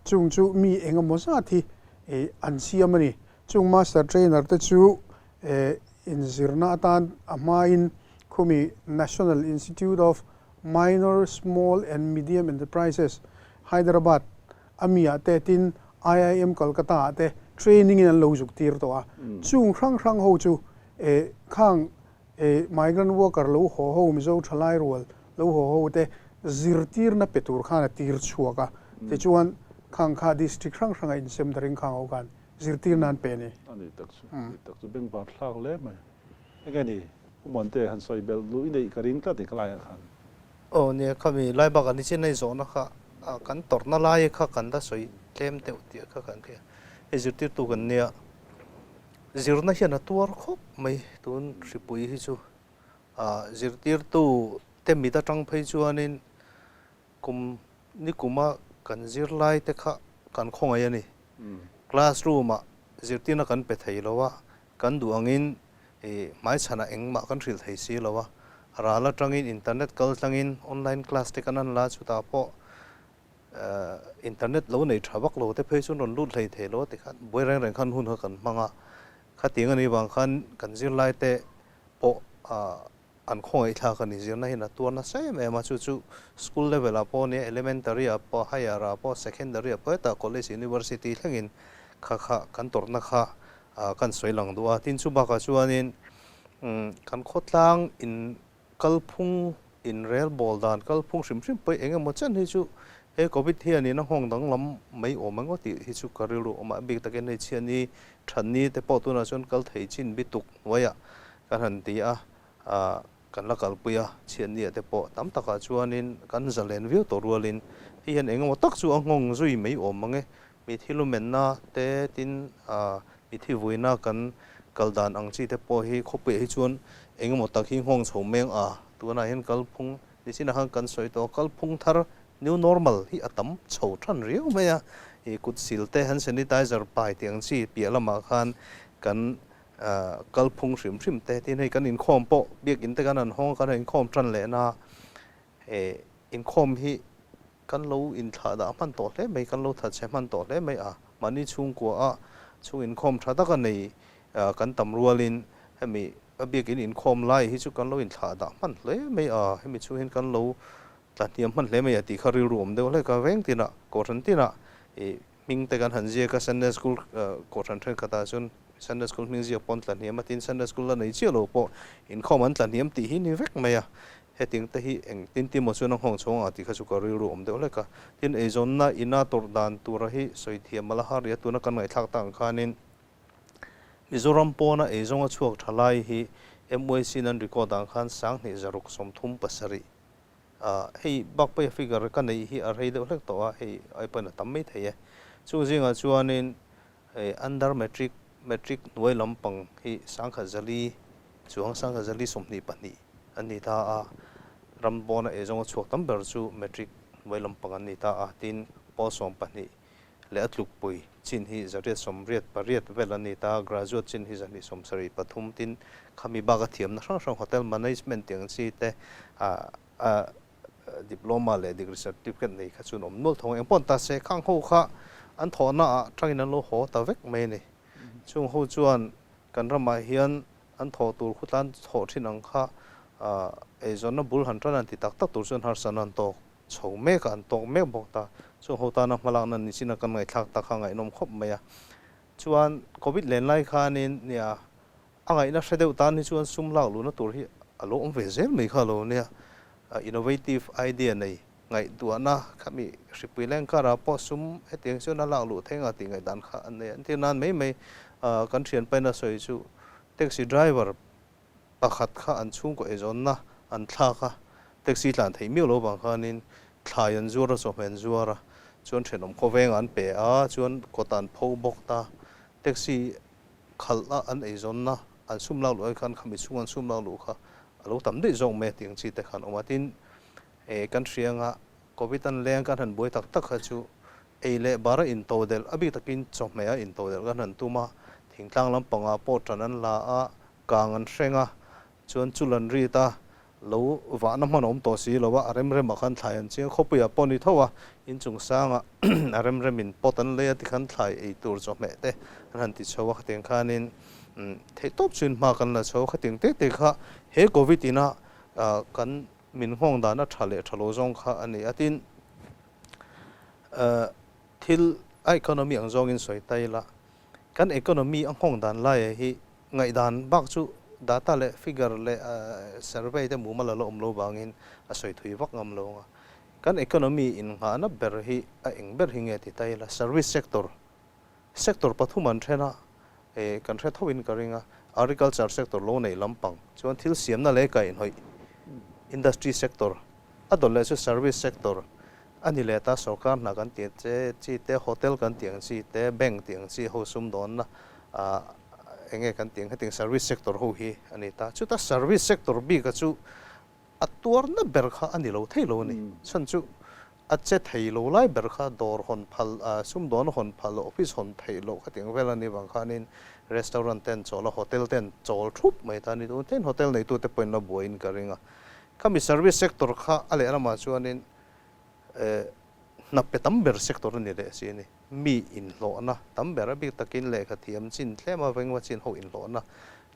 Speaker 3: chung chu mi eng emaw zat hi an siam a ni. Chung Master Trainer te chu inzirna atan a hmain khumi National Institute of Minor, Small and Medium Enterprises, Hyderabad a mi ah te tin IIM Kolkata ah te training in an lo zuk tir tawh a, chung hrang hrang ho chu eh khang eh migrant worker lo haw ho Mizo thalai rual lo haw ho te zirtirna pe tur khan a tir chhuak a, tichuan khang kha district hrang hrang a insem daring khang ho khan zirtirna an pe a ni.
Speaker 1: A ni tak chu, ni tak chu bengvar thlak hle mai. Enge ni, Pu Muante han sawi belh luh i neih ka ring tlat i ka laiah khan.
Speaker 4: Aw nia, khami lai bakah nichin a i zawhna kha kan tawrhna lai kha kan la sawi tlem deuh tih kha kan hria. Hei zirtirtu kan nia, zirna hian a tuar khawp mai tun hripui hi chu. Zirtirtu te mit atang phei chuanin kum ni kuma kan zirlai te kha kan khawngaih a ni. Classroom ah zirtirna kan pe thei lo a, Kan duh angin i hmaichhanah engmah kan hrilh thei si lo a, ral atangin internet kal tlangin online class te kan an la chutah pawh internet lo nei tha vak lo te phei chuan rawn lut hlei thei lo a tikhan buai reng reng khan hun kha kan hmang a, khatiang a nih vang khan kan zirlai te pawh An khawngaih thlak a ni. Zirna hian a tuar nasa em em a, chu chu school level ah pawh nia, elementary ah pawh, higher ah pawh, secondary ah pawh hetah college, university thlengin kha kha kan tawrhna kha kan sawi lang duh a. Tin chu bakah chuanin kan khawtlang in kalphung in rel bawl dan kalphung hrim hrim pawh eng emaw chen hi chu he covid hianin a nghawng danglam mai awm eng aw tih hi chu ka rilru awm a, a bik takin hei chhiatni thatni te pawh tunah chuan kal thei chin bituk hnuaiah kan han ti a, kan la kalpui a, chhiatniah te pawh tam takah chuanin kan zalen viau tawh rualin hei hian engemaw tak chu a nghawng zui mai awm ang e. Mi thilumenna te tin mi thivuina kan kal dan ang chi te pawh hi khawpuiah hi chuan engemaw tak hi nghawng chho meng a, tunah hian kalphung nichinah khan kan sawi tawh a, kalphung thar new normal hi a tam chho than riau mai a, i kut sil te han sanitizer pai tih ang chi piah lamah khan kan kalphung hrim hrim te tin hei kan inkhawm pawh biakinn te kan han hawng a kan han inkhawm tan leh na inkhawm hi kan lo inthlah dah hman tawh hle mai kan lo thatchhe hman tawh hle mai a mahni chhungkua a chhung inkhawm tha taka nei kan tam rualin hemi a biakinn inkhawm lai hi chu kan lo inthlah dah hman hle mai a hemi chhung hian kan lo tlahniam hman hle mai a tih kha rilru awm deuh hlek a veng tinah kohhran tinah ih Hming te kan han ziak a, Sunday School kohhran thenkhatah chuan Sunday School hming ziak pawh an tla hniam a, tin Sunday School la nei chiah lo pawh inkhawm an tla hniam tih hi ni vek mai a, hetiang te hi eng tin tin maw chuan a nghawng chhawng ang tih kha chu ka rilru awm deuh hlek a. Tin, eizawnna ina tawrh dan tura hi sawi thiam a la har ria, tuna kan ngaihthlak tak ang khanin Mizoram pawna eizawnga chhuak tha lai hi MYC in an record ang khan 2737 Hei bak pawh hi figure ka neih hi a rei deuh hlek tawh a, hei ai pawhin a tam mai thei e. Chung zingah chuanin hei under matric, matric hnuai lampang hi 1004 chuang 1024 an ni ta a, ram pawna eizawnga chhuak tam ber chu matric hnuai lampang an ni ta a, tin pawl 12 leh a tlukpui chin hi 888 vel an ni ta, graduate chin hi 273, tin khami bak a thiamna hrang hrang hotel management tih ang chi te diploma leh degree certificate nei kha chuan awm nual thawng engpawh an ta se khang ho kha an thawhna ah tangin an lo haw ta vek mai a ni. Chung ho chuan kan ramah hian an thawh tur khutlan thawh thin ang kha eizawnna bul han tan an ti tak tak tur chuan harsatna an tawk. Chho mek a, an tawk mek bawk ta. Chung ho tana hmalakna ni chin a kan ngaihthlak tak kha ngaihnawm khawp mai a. Chuan Covid len lai khanin nia a ngaihna hre deuh tan hi chuan sum lak luhna tur hi a lo awm ve zel mai kha lo nia. Innovative idea nei ngaihtuahna khami hripui leng karah pawh sum hetiang chuan a lak luh thei nga tih ngaihdan kha an nei a. Entir nan mai mai kan thianpain a sawi chu taxi driver Pakhat kha an chhungkaw eizawnna an thlak a, taxi tlan theih miau lo vang khanin Thlai an zuar a, chawhmeh an zuar a, chuan thenawm khawvengah an pe a, chuan kawtah an pho bawk ta. Taxi khalh a an eizawnna an sum lak luh ai khan khami chhunga an sum lak luh kha a lo tam daih zawk mai a tih ang chi te khan awm a. Tin, kan hria anga Covid an leng kan han buai tak tak kha chu ei leh bar a intodelh, a bik takin chawhmeh a intodelh kan han tum a, thingtlang lampangah pawh tan an la a, kang an hreng a, Chuan chu lan rit a, lo vahna hman a awm tawh si lo a, a remremah khan thlai an chiang. Khawpuiah pawh ni tho a, inchung sangah a remremin pot an lei a, tikhan thlai ei tur chawhmeh te an han ti chho a, khatiang khanin theihtawp chuin hma kan la chho a, khatiang te te kha he Covid ina kan min nghawng dan a tha leh tha lo zawng kha a ni a. Tin, thil a economy ang zawngin sawi ta ila, kan economy a nghawng dan laia hi Ngaihdan bak chu data leh figure leh survey te mumal a la awm lo vangin a sawi thui vak ngam lo ang a. Kan economy innghahna ber hi a eng ber hi nge ti ta ila, service sector, sector pathum an then a, kan hre tho in ka ring a, agriculture sector lo neih lampang chuan thil siamna leh kaihhnawih, industry sector, a dawt leh chu service sector a ni leh ta, sorkar hna kan tih che chi te, hotel kan tih ang chi te, bank tih ang chi ho sumdawnna eng nge kan tih ang hetiang service sector ho hi a ni ta. Chuta service sector bika chu a tuarna ber kha a ni lo thei lo a ni. Chhan chu a che thei lo lai ber kha dawr hawn phal, sumdawn hawn phal loh, office hawn theih loh khatiang vel a nih vang khanin restaurant ten chawl a, hotel ten chawl thup mai ta a ni. Tun thleng hotel neitute pawhin la buaiin ka ring a. Khami service sector kha a lehlamah chuanin hna pe tam ber sector a ni leh si a ni. Mi inhlawhna tam ber a bik takin lehkha thiam chin tlem a vengva chin ho inhlawhna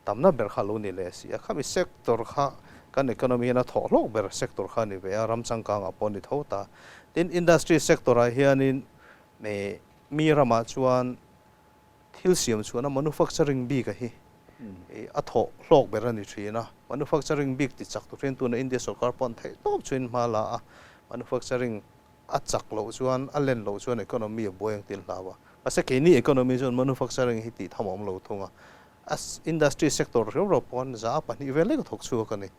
Speaker 4: tamna ber kha a lo ni leh si a. Khami sector kha kan economy hian a thawh hlawk ber sector kha a ni ve a, ram changkangah pawh a ni tho ta. Tin, industry sector ah hianin mi ramah chuan thil siam chhuahna manufacturing bik a hi a thawh hlawk ber a ni thin a. Manufacturing bik ti chak tur hian tuna India sorkar pawh an theih tawp chuin hma la a, manufacturing a chak loh chuan a len loh chuan economy a buai ang tih an hlau a. Mahse keini economy chuan manufacturing hi tih tham a awm lo thung a, a industry sector riau riau pawn 2% vel lek a thawk chhuak a ni.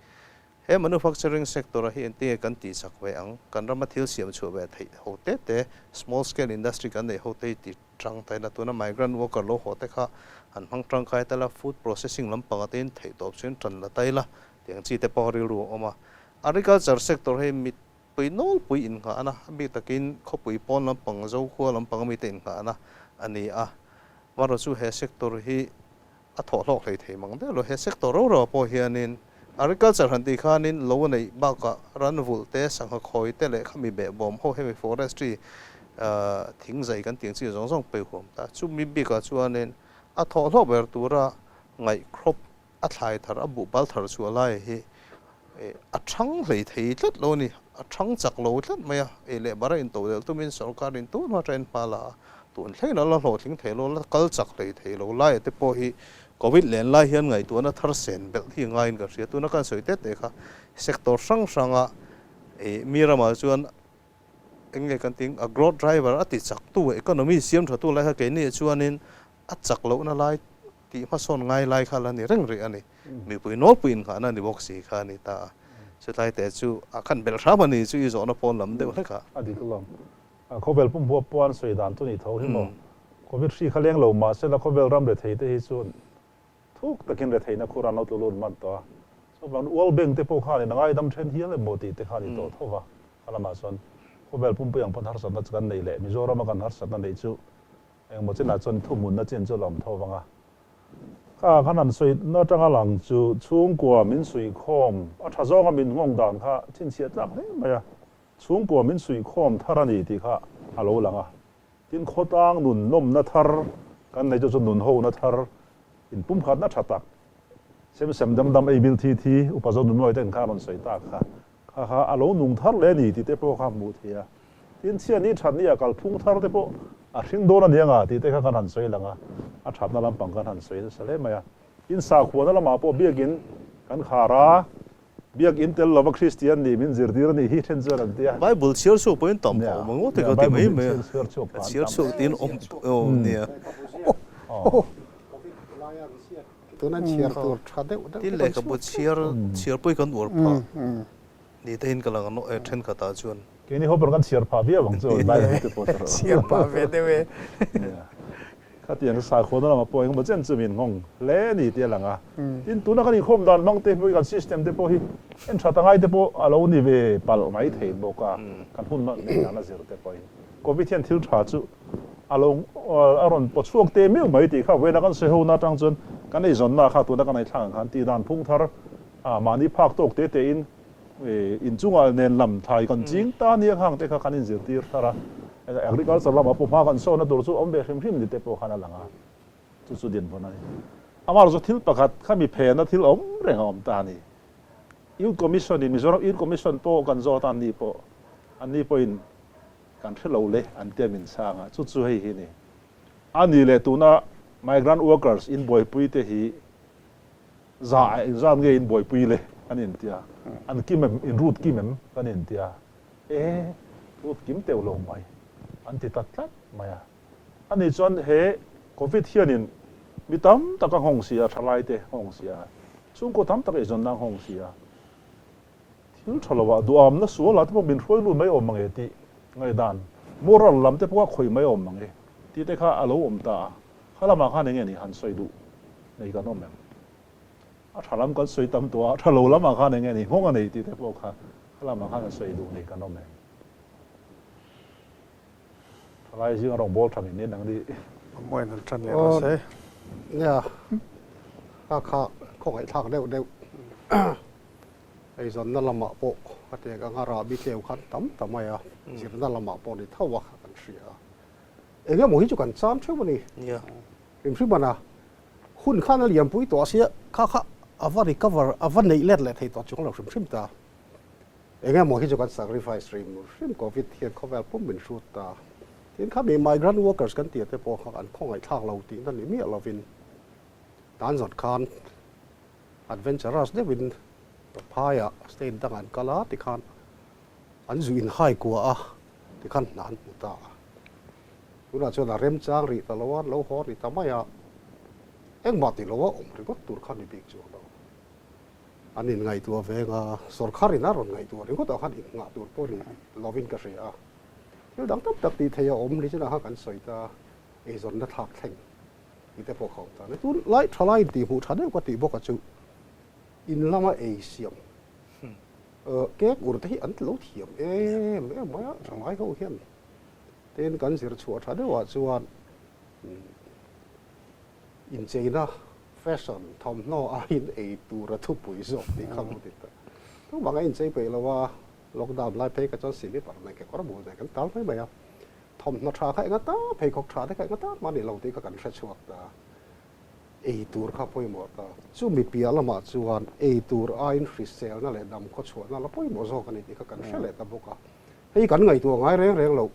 Speaker 4: He manufacturing sector-a hi engtinge kan tih chak ve ang? Kan rama thil siam chhuah ve theih ho te te, small scale industry kan neih ho te hi ti tang ta ila, tuna migrant worker lo haw te kha han hmang tangkai ta ila, food processing lampanga te in theih tawp chuan tan la ta ila tih ang chi te pawh rilru a awm a. Agriculture sector hi mipui nawlpui innghahna, a bik takin khawpui pawn lampang, Zokhua lampang mite innghahna a ni a. Amaherawhchu he sector hi a thawh hlawk hlei thei mang deuh lo. He sector ro ro ah pawh hianin agriculture han tih khanin lo neih bakah ran vulh te, sangha khawi te leh khami behbawm ho hemi forestry thing zai kan tih ang chi zawng zawng pei huam ta. Chumi bikah chuanin a thawh hlawk ber tura ngaih crop a thlai thar, a buh bal thar chhuah lai hi a thang hlei thei tlat lo a ni, a thang chak lo tlat mai a, ei leh bara into delh tumin sorkarin tun hma atangin hma la a, tun thlengin a la hlawhtling thei lo, la kal chak hlei thei lo laia te pawh hi Covid len lai hian ngaihtuahna thar sen belh hi ngaiin ka hria, tuna kan sawi tete kha sector hrang hranga mi ramah chuan eng nge kan tih a growth driver a ti chak tu economy siam tha tu lai kha keini chuanin a chak lohna lai Tih hmasawn ngai lai kha la ni reng rih a ni. Mipui nawlpui innghahna ni bawk si kha a ni ta a. Chutlai te chu a khan belh hram a ni chu i zawhna pawn lam deuh hlek a.
Speaker 1: A dik alawm. Khawvel pum huap pawh an sawi dan chu ni tho hi maw. Covid hri kha leng lo mah sela khawvel ram rethei te hi chu thuk takin retheihna khur an lo tlu lut hman tawh a. Chuvang World Bank te pawh khanin a ngaidam then hial em maw tih te kha a ni tawh tho va. Kha lamah chuan khawvel pumpui ang pawn harsatna chu kan neih leh Mizorama kan harsatna neih chu Engmaw chinah chuan thuhmunna chin chu la awm tho vang a. Kha khan an sawi na atanga lang chu chhungkua min suihkhawm a tha zawnga min nghawng dan kha chhinchhiah tlak hle mai a. Chhungkua min suihkhawm thar a ni tih kha a lo lang a. Tin, khawtlang nun nawmna thar kan nei chu chu nun hona thar inpumkhatna tha tak sem sem dam dam ei bil thi thi upa zo nunnuai te inkhan a rawn sawi tak kha. Kha kha a lo nung thar leh a ni tih te pawh kha hmuh theih a. Tin, chhiat ni that ni ah kalphung thar te pawh a hring dawn a ni anga tih te kha kan han sawi lang a, a thatna lampang kan han sawi nasa hle mai a. Tin, sakhuana lamah pawh biakin kan khar a, biakin tel lova Kristian nih min zirtir a nih hi then chuan an ti a.
Speaker 4: Bible chhiar chhuak pawhin tam a awm ang ngawt e ka ti mai mai a, ka chhiar chhuak tiin awm awm nia.
Speaker 2: Tuna chhiar tur tha deuh deuh
Speaker 4: Tin lehkhabu chhiar chhiar pawh hi kan uar phah ni te in ka lang a nawh e thenkhatah chuan.
Speaker 1: Keini ho pawh kan chhiar phah viau ang chu Bible te pawh chu.
Speaker 3: Chhiar phah ve deuh e.
Speaker 1: Khatiang sakhaw lamah pawh engemaw chen chu min nghawng hle a ni tih a lang a. Tin, tuna kan inkhawm dan hmang te hi kan system te pawh hi en that angai te pawh a lo ni ve palh mai thei bawk a, kan hun hman neih dan a zir te pawhin. Covid hian thil tha chu a lo a rawn paw chhuak te meuh mai tih kha vawiina kan sawi hona atang chuan kan eizawnna kha tuna kan eithlak ang khan tih dan phung thar mahni phak tawk te te in inchungah nen lam thlai kan ching ta nia khang te kha kan inzirtir thar a, agriculture lamah pawh hma kan sawnna tur chu awm ve hrim hrim ni te pawh khan a lang a, chu chu dinhmun a ni. Amaherawhchu thil pakhat kha mi phena thil awm reng a awm ta a ni. Youth Commission in Mizoram Youth Commission pawh kan zawt a, anni pawh anni pawhin kan hre lo le an tia min chhang a, chu chu hei hi ni. A ni leh tuna migrant workers in buaipui te hi Za a engzat nge in buaipui le kan intia, an kim em, in rut kim em kan intia, e rut kim teuh lo mai an ti ta tlat mai a. Ani chuan he Covid hianin mi tam tak a nghawng si a, thalai te nghawng si a, chhungkaw tam tak eizawnna a nghawng si a, thil tha lo ah duhamna sual ah te pawh min hruai lut mai awm mange tih ngaihdan, moral lam te pawh a khawih mai awm mange tih te kha a lo awm ta a. Kha lamah khan enge nih han sawi duh nei kan awm em? A tha lam kan sawi tam tawh a, a tha lo lamah khan enge nih nghawng a nei tih te pawh kha kha lamah khan han sawi duh nei kan awm em? Thalai zinga rawngbâwl tha min nen ang ni.
Speaker 3: Mawiin han tan leh rawh se.
Speaker 2: Nia, kha kha khawngaihthlak deuh deuh eizawnna lamah pawh a tek anga rahbi tleu khan tam ta mai a, zirna lamah pawh ni tho a kan hria a. Eng emaw hi chu kan cham theuh a ni. Hrimhrim a, hun khan a lianpui tawh a sia, kha kha a va recover, a va neih let leh thei tawh chuang lo hrim hrim ta. Eng emaw hi chu kan sacrifice hrim hrim Covid hian khawvel pum min hrut ta. Tin kha mi migrant workers kan tih te pawh kha an khawngaihthlak lo tihna ni miah lovin tan zawt khan adventurous deuhin phaiah state dangah an kal a tikhan an zu inhai kua a tikhan hna an hmu ta a. Tunah chuan a remchang rih ta lo a, lo haw rih ta mai a, engmah ti lo a awm ringawt tur kha ni bik chuang lo. An inngaihtuah veng a, sawrkharin a rawn ngaihtuah ringawt ah khan innghah tur pawh ni lovin ka hria a. Thil dang tam tak tih theih a awm ni chinah khan kan sawi ta, eizawnna thlak thleng tih te pawh kha awm ta a ni. Tunlai thalai intihhmuh tha deuh ka tih bawk a chu in lama ei siam Cake ur te hi an lo thiam em em mai a, thalai ho hian tin kan zir chhuah tha deuhah chuan incheina fashion thawmhnaw aiin ei tur a thupui zawk tih kha lo ti ta. Tumah a inchei peih lo a, lockdown lai phei kha chuan silipar nen kekawr bul nen kan tal mai mai a, thawmhnaw tha kha enga ta pheikhawk tha te kha enga ta mah ni lo tih kha kan hre chhuak ta. Ei tur kha pawimawh ta. Chumi piah lamah chuan ei tur aiin hriselna leh dam khawchhuahna la pawimawh zawk a ni tih kha kan hre leh ta bawk a. Hei kan ngaihtuah ngai reng reng loh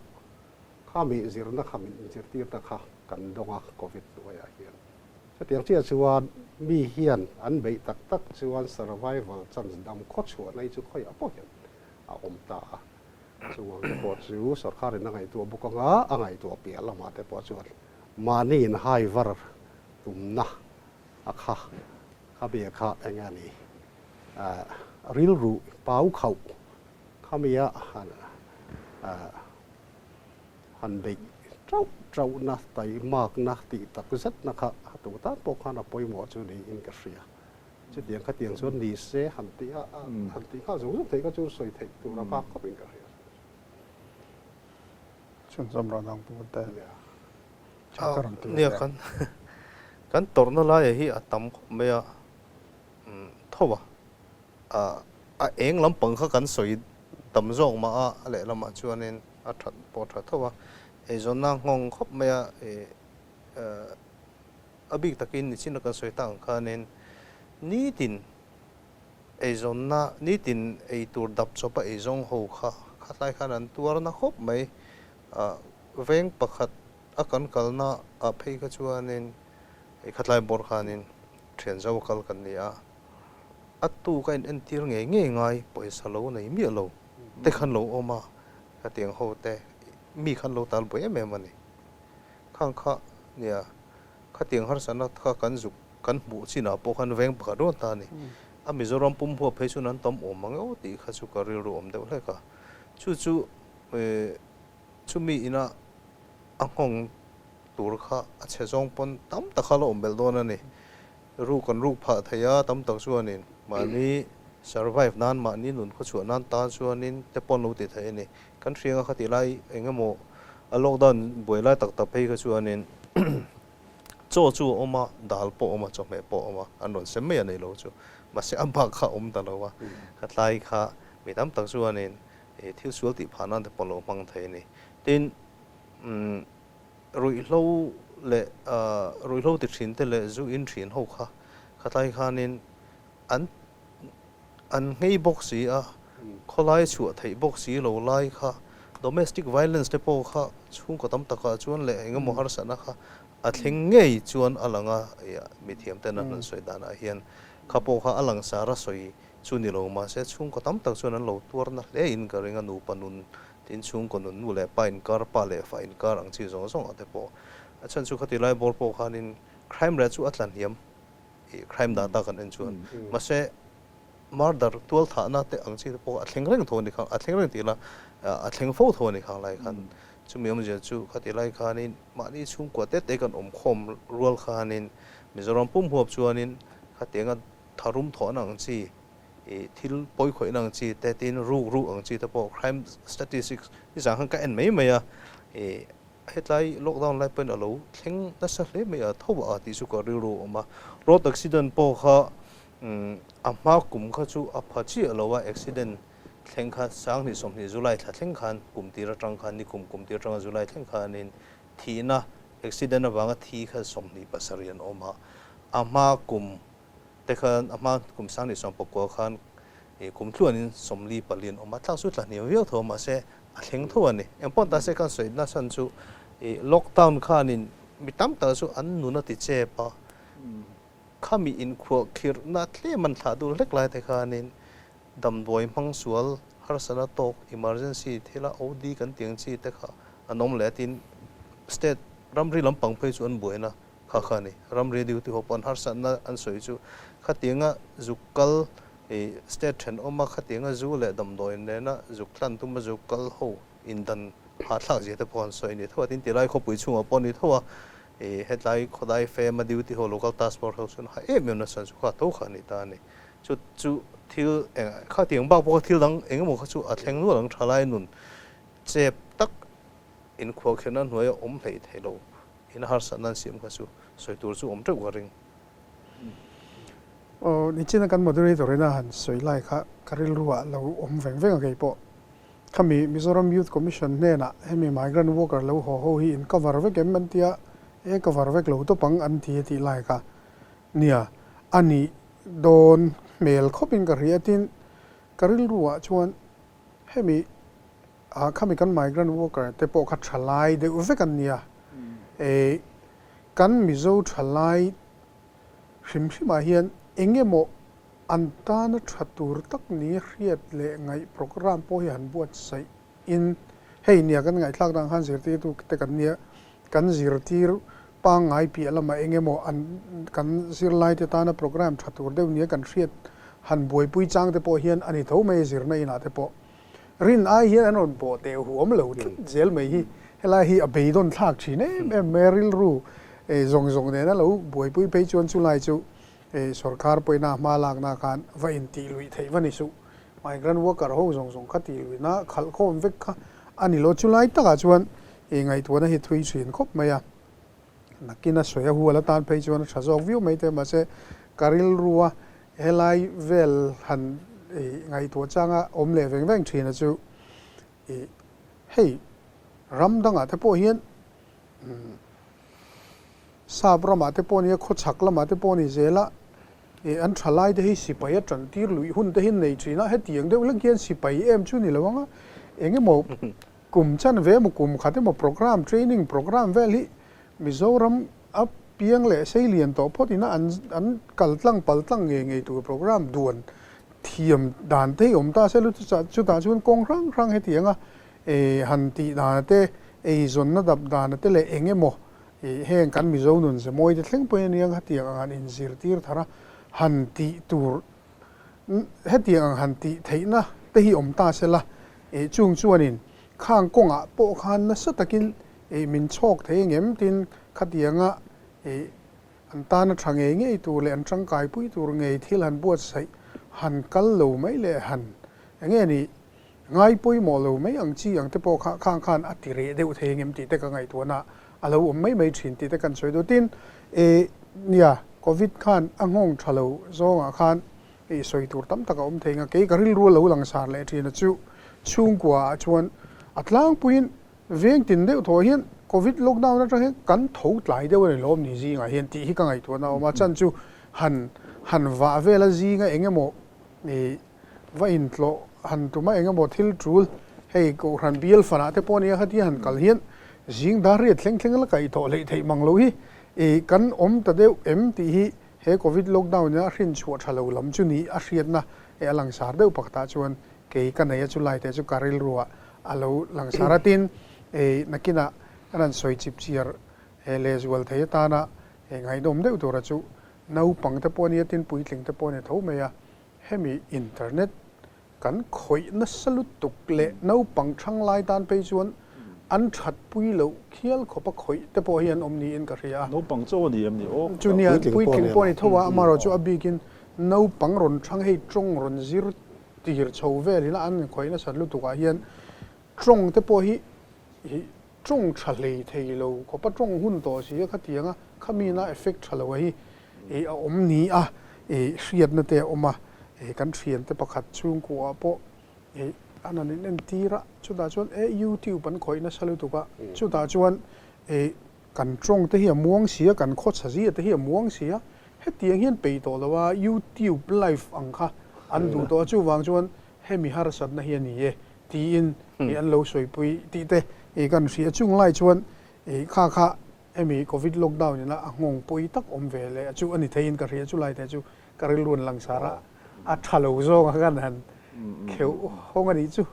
Speaker 2: kha mi zirna kha min inzirtir ta kha kan dawng a Covid hnuaiah hian. Chutiang chiah chuan mi hian an beih tak tak chuan survival chance dam khawchhuahna hi chu khawiah pawh hian a awm ta a. Chuvang te pawh chu sorkarin a ngaihtuah bawk anga a ngaihtuah piah lamah te pawh chuan Mahni in hai var tumna a kha kha bia kha eng a ni rilru pau khauh kha mia han han beih tauh tauh na taimak na tih tak zet na kha a tu tan pawh khan a pawimawh chu niin ka hria. Chutiang khatiang chuan ni se han tih a han tih nghal zung zung theih kha chu sawi theih tur a vak khawp in ka hria.
Speaker 3: Chhunzawm rawh nang pu te.
Speaker 4: Nia kan kan tawrhna laia hi a tam khawp mai a, tho a, a eng lampang kha kan sawi tam zawk mah a, a lehlamah chuanin a that pawh a tha tho a, eizawnna nghawng khawp mai a, a bik takin nichin a kan sawi tak ang khanin nitin Eizawnna, nitin ei tur dap chawpa eizawng ho kha khatlai khan an tuar na khawp mai. Veng pakhat a kan kalna ah phei kha chuanin hei khatlai bawr khanin thian zo a kal kan ni a, a tu ka in entir ngei ngei ngai pawisa lo nei miah lo te khan lo awm a, khatiang ho te mi khan lo tal buai em em a ni. Khang kha nia khatiang harsatna kha kan zuk Kan hmuh chinah pawh khan veng pakhat ruat ta a ni. A Mizoram pum huap phei chuan an tam awm ang e aw tih kha chu ka rilru awm deuh hlek a. Chu chu Chumi ina a nghawng tur kha a chhe zawng pawn tam tak kha la awm belh dawn a ni. Ruk an ruk phah thei a, tam tak chuanin mahni survive nan, mahni nun khawchhuah nan tan chuanin te pawn lo ti thei a ni. Kan hriang a kha tih lai eng emaw a lockdown buai lai tak tak phei kha chuanin chaw chu a awm a, dal pawh a awm a, chawhmeh pawh a awm a, an rawn sem mai a nei lo chu. Mahse a bak kha a awm ta lo a, khatlai kha mi tam tak chuanin thil sual tih phah nan te pawh lo hmang thei a ni. Tin, ruihhlo leh ruihhlo ti thin te leh zu in thin ho kha khatlai khanin an an nghei bawk si a, khawlai chhuah theih bawk si lo lai kha domestic violence te pawh kha chhungkaw tam takah chuan leh engemaw harsatna kha a thleng ngei chuan a lang a, mithiam ten an han sawi danah hian kha pawh kha a langsar a sawi Chu ni lo mahse chhungkaw tam tak chuan an lo tuarna hle in ka ring a, nupa nun tin chhungkaw nun nu leh pa inkar, pa leh fa inkar ang chi zawng zawng ah te pawh. A chhan chu khati lai bawr pawh khanin crime rate chu a tla hniam ih crime data kan en chuan mahse murder tual thahna te ang chi te pawh a thleng reng tho a ni khang a thleng reng tih ila a thleng fo tho a ni khang lai khan. Chumi awmzia chu khati lai khanin mahni chhungkua te te kan awm khawm rual khanin Mizoram pum huap chuanin khatianga tharum thawhna ang chi, ih thil pawikhawihna ang chi te tin ruk ruk ang chi te pawh crime statistics hi zang khan ka en mai mai a, ih hetlai lockdown lai pawhin a lo thleng nasa hle mai a, tho a tih chu ka rilru a awm a, road accident pawh kha a hma kum kha chu a pha chiah lo a, accident thleng kha sanghnih sawmhnih July thla thleng khan kum tir atang khan nikum kum tir atanga July thleng khanin thihna accident avanga thi kha 27 an awm a, a hma kum te khan a hma kum 2019 khan ih kum tluanin 44 an awm a, tlak chu tla hniam viau tho mahse a thleng tho a ni. Engpawh ta se kan sawi nachhan chu ih lockdown khanin mi tam tak chu an nun a ti chep a, khami inkhuah khirhna tlem an thlah dul hlek lai te khanin damdawi hmang sual harsatna tawk emergency thila OD kan tih ang chi te kha an awm leh a tin state ramri lampang phei chu an buaina Kha kha a ni. Ramri duty ho pawh an harsatna an sawi chu khatianga zuk kal ih state thenawma khatianga zu leh damdawi nena zuk tlan tuma zuk kal ho indan hahthlak zia te pawh an sawi a ni tho a. Tin, tilai khawpui chhungah pawh a ni tho a, ih hetlai khawdai fema duty ho local task force ho chuan ha em em nasa chu kha tho kha a ni ta a ni. Chu chu thil eng khatiang bak pawh kha thil dang eng emaw kha chu a thleng nual ang thalai nun chep tak inkhuahkhirhna hnuaia awm hleih thei lo In harsatna an siam kha chu sawi tur chu awm teuh ka ring.
Speaker 3: Aw, nichina kan moderator ina han sawi lai kha ka rilru ah lo awm veng veng a kei pawh. Khami Mizoram Youth Commission hnenah hemi migrant worker lo haw ho hi in cover vek em an tia, e cover vek lo tawp ang an ti a tih lai kha. Nia, a nih dawn hmel khawpin ka hria tin ka rilru ah chuan hemi Ah khami kan migrant worker te pawh kha thalai deuh vek an nia. Eh kan Mizo thalai hrim hrimah hian eng emaw an tana tha tur tak ni hriat leh ngaih program pawh hi han buatsaih in hei nia kan ngaihthlak dan khan zirtirtu te kan nia kan zirtir pangngai piah lamah eng emaw an kan zirlai te tana program tha tur deuh nia kan hriat han buaipui chang te pawh hian a ni tho mai a zirna inah te pawh. Rin ai hian an rawn bawh teh huam lo tlat zel mai hi helai hi a beidawn thlak thin em em mai a, rilru zawng zawng nena lo buaipui phei chuan chulai chu sorkar pawina hma lakna khan va intih luih theih va ni suh. Migrant worker ho zawng zawng kha tih luihna khalh khawm vek kha a ni lo. Chulai takah chuan ngaihtuahna hi thui thin khawp mai a, nakin a sawi a hual atan phei chuan a tha zawk viau mai te mahse ka rilrua Helai vel han ngaihtuah changa awm leh veng veng thina chu ih hei ram dangah te pawh hian sap ramah te pawh nia khawchhak lamah te pawh ni zela ih an tha lai te hi sipai a tan tir luih hun te hi nei thin a, hetiang deuh hlek hian sipai em chu ni lo ang a, eng emaw kum chanve emaw kum khat emaw program training program vel hi Mizoram a piang leh sei lian tawh phawt ina an an kal tlang pal tlang ngei ngei tur program duan thiam dan te hi awm ta se lu chutah chuan kawng hrang hrang hetiang a eh han tih dan te eizawnna dap dan te leh eng emaw ih heng kan Mizo nun ze mawi te thleng pawhin aniang hetiang ang han inzirtir thar a han tih tur hetiang ang han tih theihna te hi awm ta se la eh chung chuanin. Khang kawngah pawh khan nasa takin ih min chhawk thei engem tin khatianga ih an tana tha ngei ngei tur leh an tangkaipui tur ngei thil han buatsaih han kal lo mai leh han enge ni ngai pawimawh lo mai ang chi ang te pawh kha khang khan a ti reh deuh thei engem tih te ka ngaihtuahna a lo awm mai mai thin tih te kan sawi duh. Tin, ih nia Covid khan a nghawng tha lo zawngah khan Ih sawi tur tam tak a awm thei nga, kei ka rilru a lo langsar leh thin a chu chhungkua ah chuan a tlangpuiin veng tin deuh thaw hian Covid lockdown atang hian kan tho tlai deuh a ni lawm ni zingah hian tih hi ka ngaihtuahna a awm a, chan chu han han vah vel a zinga eng emaw ih va intlawh han tum a eng emaw thil tul hei kohhran bial fanah te pawh nia khatia han kal hian zing dar riat thleng thleng la kaih tawh hleih theih mang lo hi ih kan awm ta deuh em tih hi He Covid lockdown a hrin chhuah tha lo lam chu ni a hriatna eh a langsar deuh pakhatah chuan kei ka nei a chu lai te chu ka rilruah a lo langsar a tin eh nakinah kan han sawi chip chiar eh lehzual thei atana eh ngaihnawm deuh tura chu naupang te pawh nia tin puitling te pawh a ni tho mai a hemi internet Kan khawih nasa lutuk leh naupang thang lai tan phei chuan an that pui loh khial khawp a khawih te pawh hi an awm niin ka hria a.
Speaker 1: Naupang chaw a ni em ni aw?
Speaker 3: Chu nia, puitling pawh a ni tho a, amaherawh chu a bikin naupang rawn thang hei tawng rawn zir tir chho vel ila an inkhawih nasat lutukah hian tawng te pawh hi Tawng tha hlei thei lo khawpa tawng hun tawh si a khatiang a, khamina effect tha lo a hi a awm ni a, hriatna te a awm a, kan thiante pakhat chhungkuah pawh an han in entir a, chutah chuan e youtube an khawih nasa lutuk a, chutah chuan kan tawng te hi a muang si a, kan khawchha zia te hi a muang si a, hetiang hian peih tawh lo a, youtube live ang kha an duh tawh a, chuvang chuan hemi harsatna hi a ni e tiin ih an lo sawipui tih te ih kan hria. Chung lai chuan ih kha kha hemi Covid lockdown ina a nghawng pawi tak awm ve leh chu a ni theiin ka hria. Chu lai te chu ka rilru an langsar a, a tha lo zawng a kan han kheuh hawng a nih chu.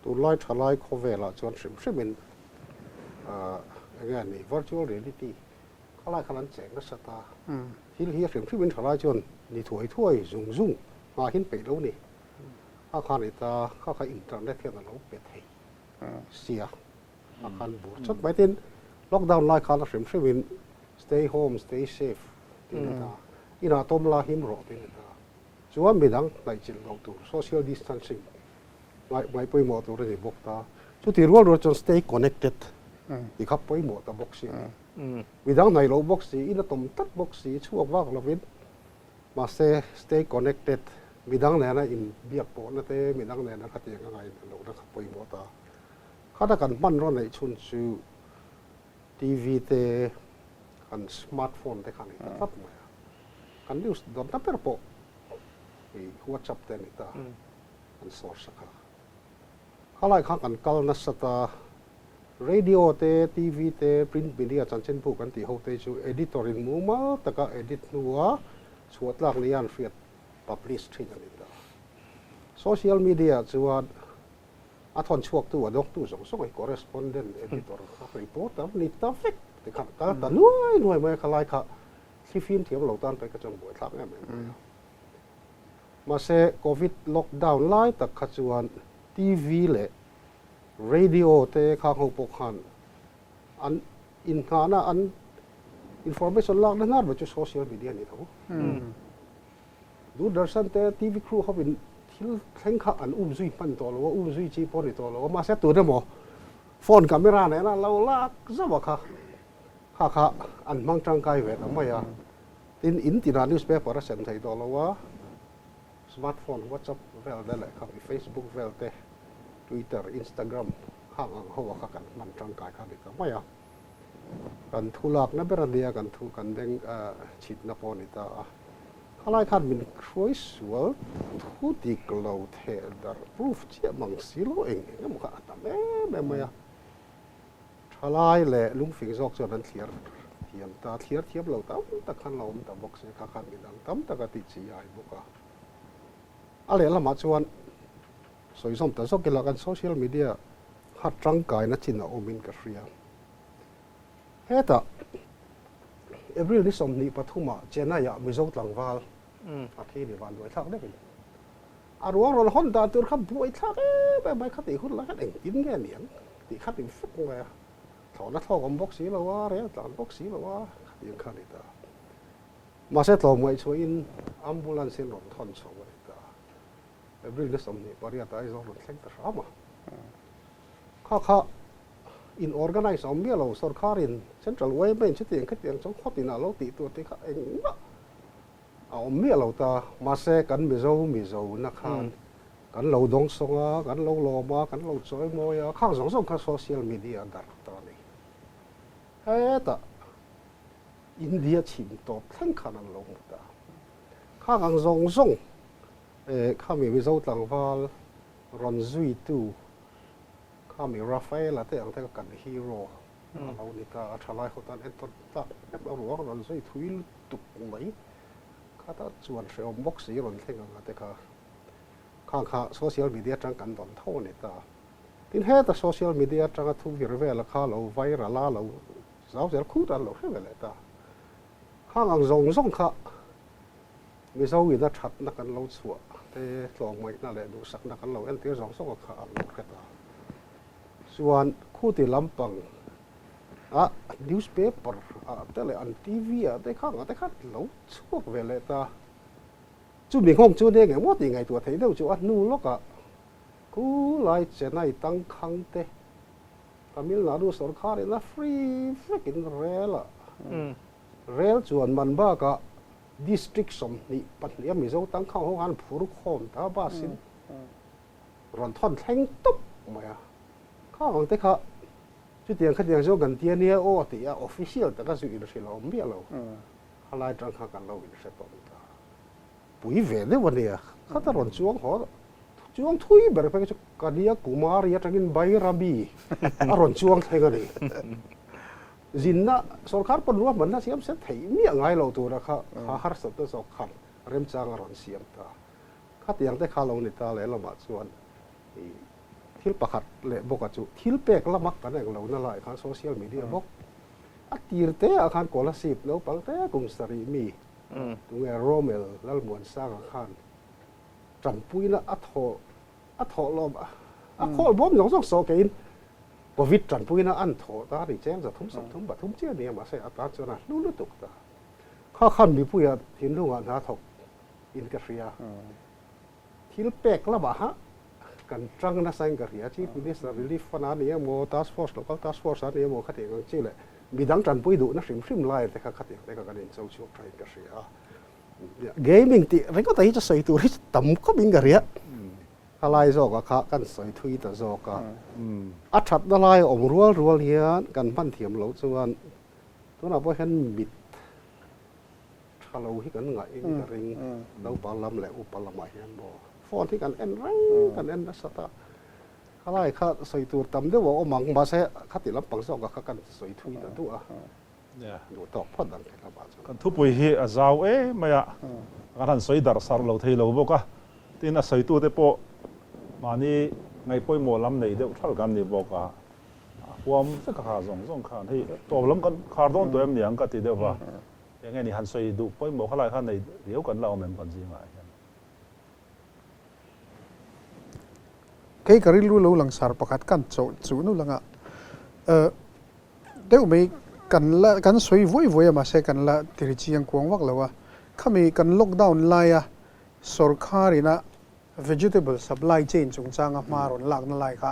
Speaker 2: Tunlai tha lai khawvelah chuan hrim hrimin enge a ni virtual reality khalai khan an cheng nasa ta. Thil hi a hrim hrimin tha lai chuan ni thuai thuai zung zung ngaihin peih lo ni. Kha khan i ta, kha kha internet hian a lo pe thei sia, a khan bur chawt mai. Tin, lockdown lai khan a hrim hrimin stay home, stay safe tiin a ta, inah tawm la him rawh tiin a ta. Chuan midang hnaihchilh loh tur, social distancing ngaih pawimawh tur a ni bawk ta. Chuti rual rual chuan stay connected tih kha pawimawh ta bawk si a ni. Midang hnaih loh bawk si, in a tawm tlat bawk si, chhuak vak lovin Mahse, stay connected, midang nena inbiak pawhna te, midang nena khatiang a ngaihna lohna kha pawimawh ta. Khata kan hmanraw neih chhun chu TV te, kan smartphone te kha a ni ta tlat mai a. Kan news dawnna ber pawh i WhatsApp te a ni ta, kan source a kha. Khalai kha kan kal nasa ta. Radio te, TV te, print media chanchinbu kan tih ho te chu editor in mumal taka edit hnua chhuah tlak nia an hriat, publish, thin a ni ta. Social media ah chuan a thawn chhuaktu, a dawngtu zawng zawng hi correspondent, editor, reporter ni ta vek ti khan kal ta nuai nuai mai a, khalai kha thli fim thiam lo tan phei kha chuan buaithlak em em mai a. Mahse Covid lockdown lai tak kha chuan TV leh Radio te khang ho pawh khan an inngahna an information lakna hnar ber chu social media a ni tho. Doordarshan te TV crew ho in thil thleng kha an um zui hman tawh lo a, um zui chi pawh a ni tawh lo a, mahse tun emaw phone camera nena lo lak zauh a kha kha kha an hmang tangkai ve ta mai a. Tin, in tinah newspaper a sem thei tawh lo a. Smartphone, WhatsApp vel te leh khami Facebook vel te, Twitter, Instagram khang ang ho a kha kan hman tangkai kha a ni ta mai a. Kan thu lakna ber a nia, kan thu kan beng chhitna pawh a ni ta a. Khalai khan min hruai sual thu dik lo theh darh proof chiah mang si lo eng eng emaw kha a tam em em mai a. Thalai leh lungfing zawk chuan an thliar thiam ta, thliar thiam lo tam tak khan la awm ta bawk se, kha khan midang tam tak a tih chi ai bawk a. A lehlamah chuan sawi zawm ta zawk ila kan social media kha tangkaina chin a awmin ka hria. Hetah April ni 23 ah Chennai ah Mizo tlangval a thi ni vanduai thlak deuhin. A ruang rawn hawn dan tur kha buaithlak em em mai kha tih hun lai khan engtin nge niang tih kha ti fek mai a. Thlawhna thlawk awm bawk si lo a, rel tlan bawk si lo a, khatiang kha a ni ta. Mahse tlawmngaihchhuahin ambulance in rawn thawn chho a ni ta. April ni 28 Aizawl rawn thleng ta hram a. Kha kha in organize a awm miah lo, sorkarin Central yma in chutiang khatiang chu khaw tinah lo tih tur tih kha engmah a awm miah lo ta. Mahse kan Mizo Mizo na khan kan lo dawngsawng a, kan lo lawm a, kan lo chawimawi a, khang zawng zawng kha social media a darh ta a ni. Hetah India chhim tawp thleng khan an lo hmu ta. Khang ang zawng zawng khami Mizo tlangval rawn zuitu khami Rafaela te ang te kha kan hero a lo ni ta a, thalai ho tan entawn tlak em a ruang rawn zui thui lutuk mai khata chuan hrehawm bawk si rawn thleng ang a te kha khang kha social media atang kan dawn tho a ni ta. Tin heta social media atanga thu vir vela kha lo viral a lo zau zel khut a an lo hre ve leh ta. Khang ang zawng zawng kha Mizo in a thatna kan lo chhuah te tlawmngaihna leh duhsakna kan lo entir zawng zawng a kha an lo hre ta. Chuan khuti lampang ah newspaper ah te leh an TV ah te khang ah te khan lo chhuak ve leh ta. Chumi nghawng chu nia nge maw tih ngaihtuah theih deuh chu a hnu lawkah Khulai Chennai tangkhang te Tamil Nadu sorkar in a free vekin rel ah rel chuan man bakah District 22 a Mizo tangkhang ho khan phur khawm ta bus in rawn thawn thleng tawp mai a. Khang ang te kha chutiang khatiang zawng kan tia nia aw tih a official taka zu inhrilh a awm miah lo. Khalai tang kha kan lo inhre tawh ni ta. Pui ve deuh a nia, khata rawn chuang haw chuang thui ber phei chu Kanyakumari atangin Bairabi a rawn chuang thleng a ni. Zinna sorkar pawn ruahmanna siam set theih miah ngai lo tura kha kha harsatna zawk khan remchang a rawn siam ta. Khatiang te kha lo ni ta lehlamah chuan i thil pakhat leh bawka chu thil pek lama kan eng lohna laiah khan social media bawk a tir te ah khan Kolasib naupang te kum sarih mi tunge Romel Lalmuansanga khan tanpuina a thawh a thawh lawm a khawl bawm zawng zawng saw keiin Covid tanpuina an thawh ta ri cheng 333 chiah nia mahse a tan chuan a hlu lutuk ta. Kha khan mipuia thinlungah hna thawk in ka hria. Thil pek lamah ha kan tang nasa in ka hria. Chief Minister Relief Fund a ni emaw, Task Force, Local Task Force a ni emaw khatiang ang chi leh midang tanpui duhna hrim hrim lai te kha khatiang te kha kan incho chhuak tha in ka hria. Gaming tih ringawt hi chu sawi tur hi tam khawp in ka hria. Khalai zawkah kha kan sawi thui ta zawk a. A thatna lai a awm rual rual hian kan hman thiam loh chuan tunah pawh hian mit tha lo hi kan ngaih in ka ring. Naupang lam leh upa lamah hian maw phone hi kan en reng kan en nasa ta. Khalai kha sawi tur tam deuh a awm ang mahse khati lampang zawkah kha kan sawi thui ta duh a. Duh tawk phawt ang kei lamah chuan.
Speaker 1: Kan thupui hi a zau em mai a, kan han sawi darh sarh lo thei lo bawk a, tin a sawitute pawh mahni ngaihpawimawh lam nei deuh thalh kan ni bawk a, huam vek a kha zawng zawng khan hei tawp lam kan khar dawn tawh em ni ang ka ti deuh va, eng nge ni han sawi duh pawimawh kha lai khan nei riau kan la awm em kan zingah hian.
Speaker 3: Kei ka rilru lo langsar pakhat kan chawh chuh nu langa deuh mai kan la kan sawi vuai vuai a mahse kan la tiri chiang kuang vak lo a, khami kan lockdown laia sorkar ina vegetable supply chain chungchanga hma rawn lakna lai kha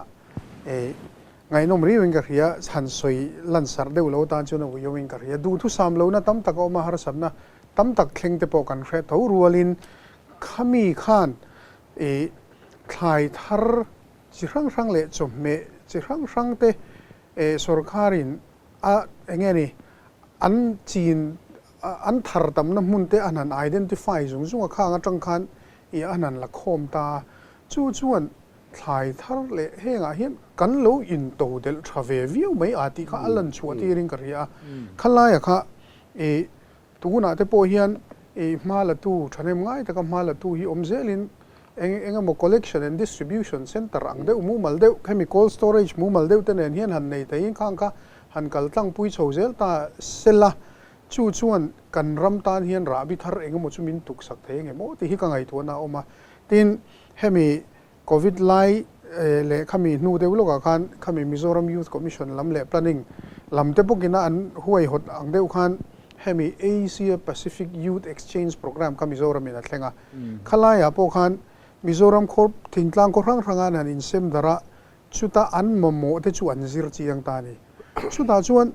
Speaker 3: ngaihnawm riau in ka hria, han sawi lansarh deuh lo tan chuan a uiawm in ka hria, duhthusam lohna tam tak a awm a, harsatna tam tak thleng te pawh kan hre tho rualin khami khan thlai thar chi hrang hrang leh chawhmeh chi hrang hrang te Sorkarin a enge ni an chin an thar tamna hmun te an han identify zung zung a khang atang khan i an han la khawm ta chu chuan thlai thar leh hengah hian kan lo in to delh tha ve viau mai a tih kha a lan chhuah tirin ka hria a khalai ah kha i Tunah te pawh hian i hma la tu, thahnem ngai taka hma la tu hi awm zelin eng eng emaw collection and distribution centre ang deuh mumal deuh, hemi cold storage mumal deuh te nen hian han nei theiin khang kha han kal tlangpui chho zel ta sela, chu chuan kan ram tan hian rahbi thar eng emaw chu min tuksak thei eng emaw tih hi ka ngaihtuahna a awm a. Tin. Hemi Covid lai leh khami hnu deuh lawkah khan khami Mizoram Youth Commission lam leh Planning lam te bawkina an huaihawt ang deuh khan hemi Asia Pacific Youth Exchange Programme kha Mizoramin a thleng a. Khalaiah pawh khan Mizoram khaw thingtlang khaw hrang hranga an han insem darh a, chuta an mamawh te chu an zir chiang ta a ni. Chutah chuan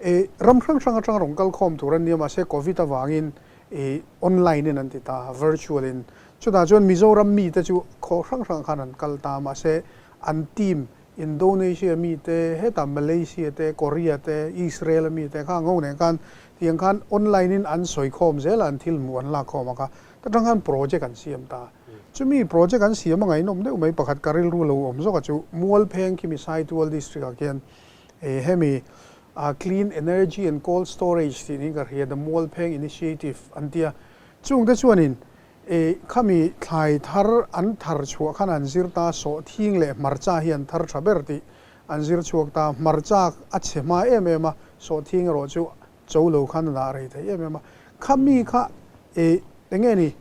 Speaker 3: I ram hrang hrang atanga rawn kal khawm tur an nia mahse Covid avangin i online in an ti ta, virtual in. Chutah chuan Mizoram mite chu khaw hrang hrang khan an kal ta mahse an team Indonesia mite, hetah Malaysia te, Korea te, Israel a mite kha ngo nen khan tiang khan online in an sawi khawm zel a, an thil hmuh an lak khawm a kha. Ta tang khan project an siam ta. Chumi project an siam a ngaihnawm deuh mai pakhat ka rilru lo awm zawk a chu Mualpheng khi Misaitual district ah khian Hemi Clean Energy and Cold Storage tih niin ka hria, The Mualpheng Initiative an ti a. Chungte chuanin khami thlai thar an thar chhuah khan an zir ta, sawhthing leh hmarcha hi an thar tha ber tih an zir chhuak ta. Hmarcha a chhe hma em em a, sawhthing erawh chu cho lo khan a dah rei thei em em a. Khami kha enge ni,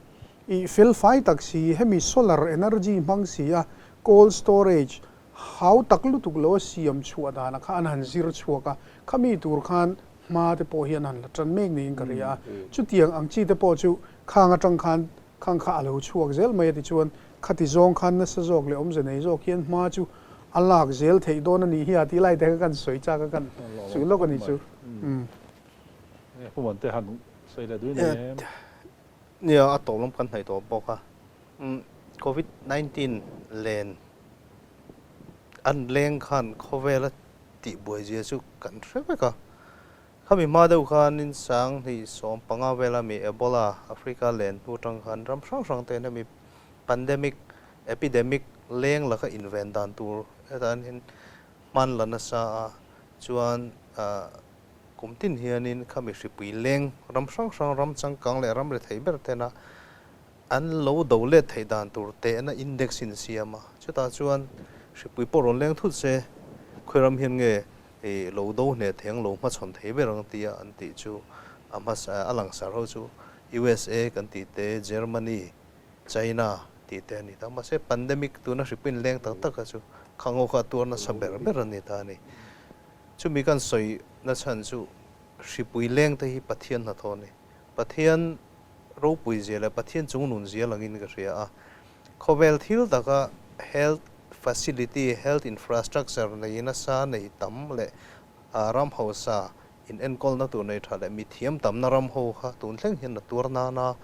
Speaker 3: i felfai tak si, hemi solar energy hmang si a, cold storage Hau tak lutuk lo a siam chhuah danah kha an han zir chhuak a, khami tur khan hma te pawh hi an han la tan mek niin ka ria a. Chutiang ang chi te pawh chu khang atang khan khang kha a lo chhuak zel mai a tichuan khati zawng khan nasa zawk leh awmze nei zawk hian hma chu a lak zel theih dawn a nih hi a tih lai te kha kan sawi chak a kan suh lawk a ni chu.
Speaker 1: Pu Muante han sawi leh duai nei em?
Speaker 4: Nia, a tawp lam kan hnaih tawh bawk a. Covid 19 len an leng khan khawvela tihbuai zia chu kan hre vek a. Khami hma deuh khanin 2015 vela mi Ebola Africa len hnu atang khan ram hrang hrang te hian hemi pandemic, epidemic leng laka inven dan tur hetah hian hman la nasa a, chuan kum tin hianin khami hripui leng ram hrang hrang ram changkang leh ram rethei ber tena An lo do let theih dan tur tehna index in siam a, chutah chuan hripui pawh rawn leng thut se, khawi ram hian nge lo do hneh thei ang, lo hmachhawn thei ber ang tia an tih chu a hmasa a langsar ho chu USA kan tih te, Germany, China tih te a ni ta. Mahse pandemic tuna hripui in leng tak tak kha chu khang ho kha a tuar nasa ber ber a ni ta a ni. Chumi kan sawi nachhan chu hripui leng te hi Pathian hnathawh a ni. Pathian ropui zia leh Pathian chung nun zia langin ka hria a. Khawvel thil taka health facility, health infrastructure nei nasa nei tam leh ram hausa in enkawlna tur nei tha leh mithiam tamna ram ho kha tun thleng hian la tuar nana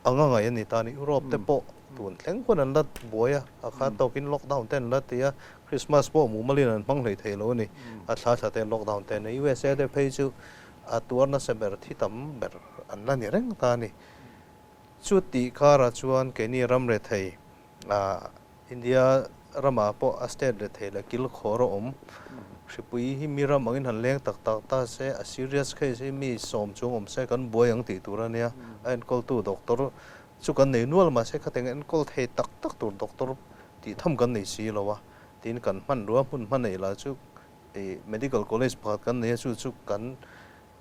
Speaker 4: anga ngaih a ni ta a ni. Europe te pawh tun thleng khuan an la buai a, a kha tawkin lockdown te an la ti a, Christmas pawh mumalin an hmang hlei thei lo a ni. A thla thla te lockdown te an nei. USA te phei chu a tuar nasa ber thi tam ber an la ni reng ta a ni. Chu tih karah chuan keini ram rethei India ramah pawh a state rethei leh kil khawr a awm. Hripui hi mi ram angin han leng tak tak ta se, a serious case hi mi sawm chuang awm se kan buai ang tih tur a nia. A enkawltu doctor chu kan nei nual mahse khatiang enkawl thei tak tak tur doctor tih tham kan nei si lo a, tin kan hmanrua hmun hma neih lah chu I medical college pakhat kan nei a chu chu kan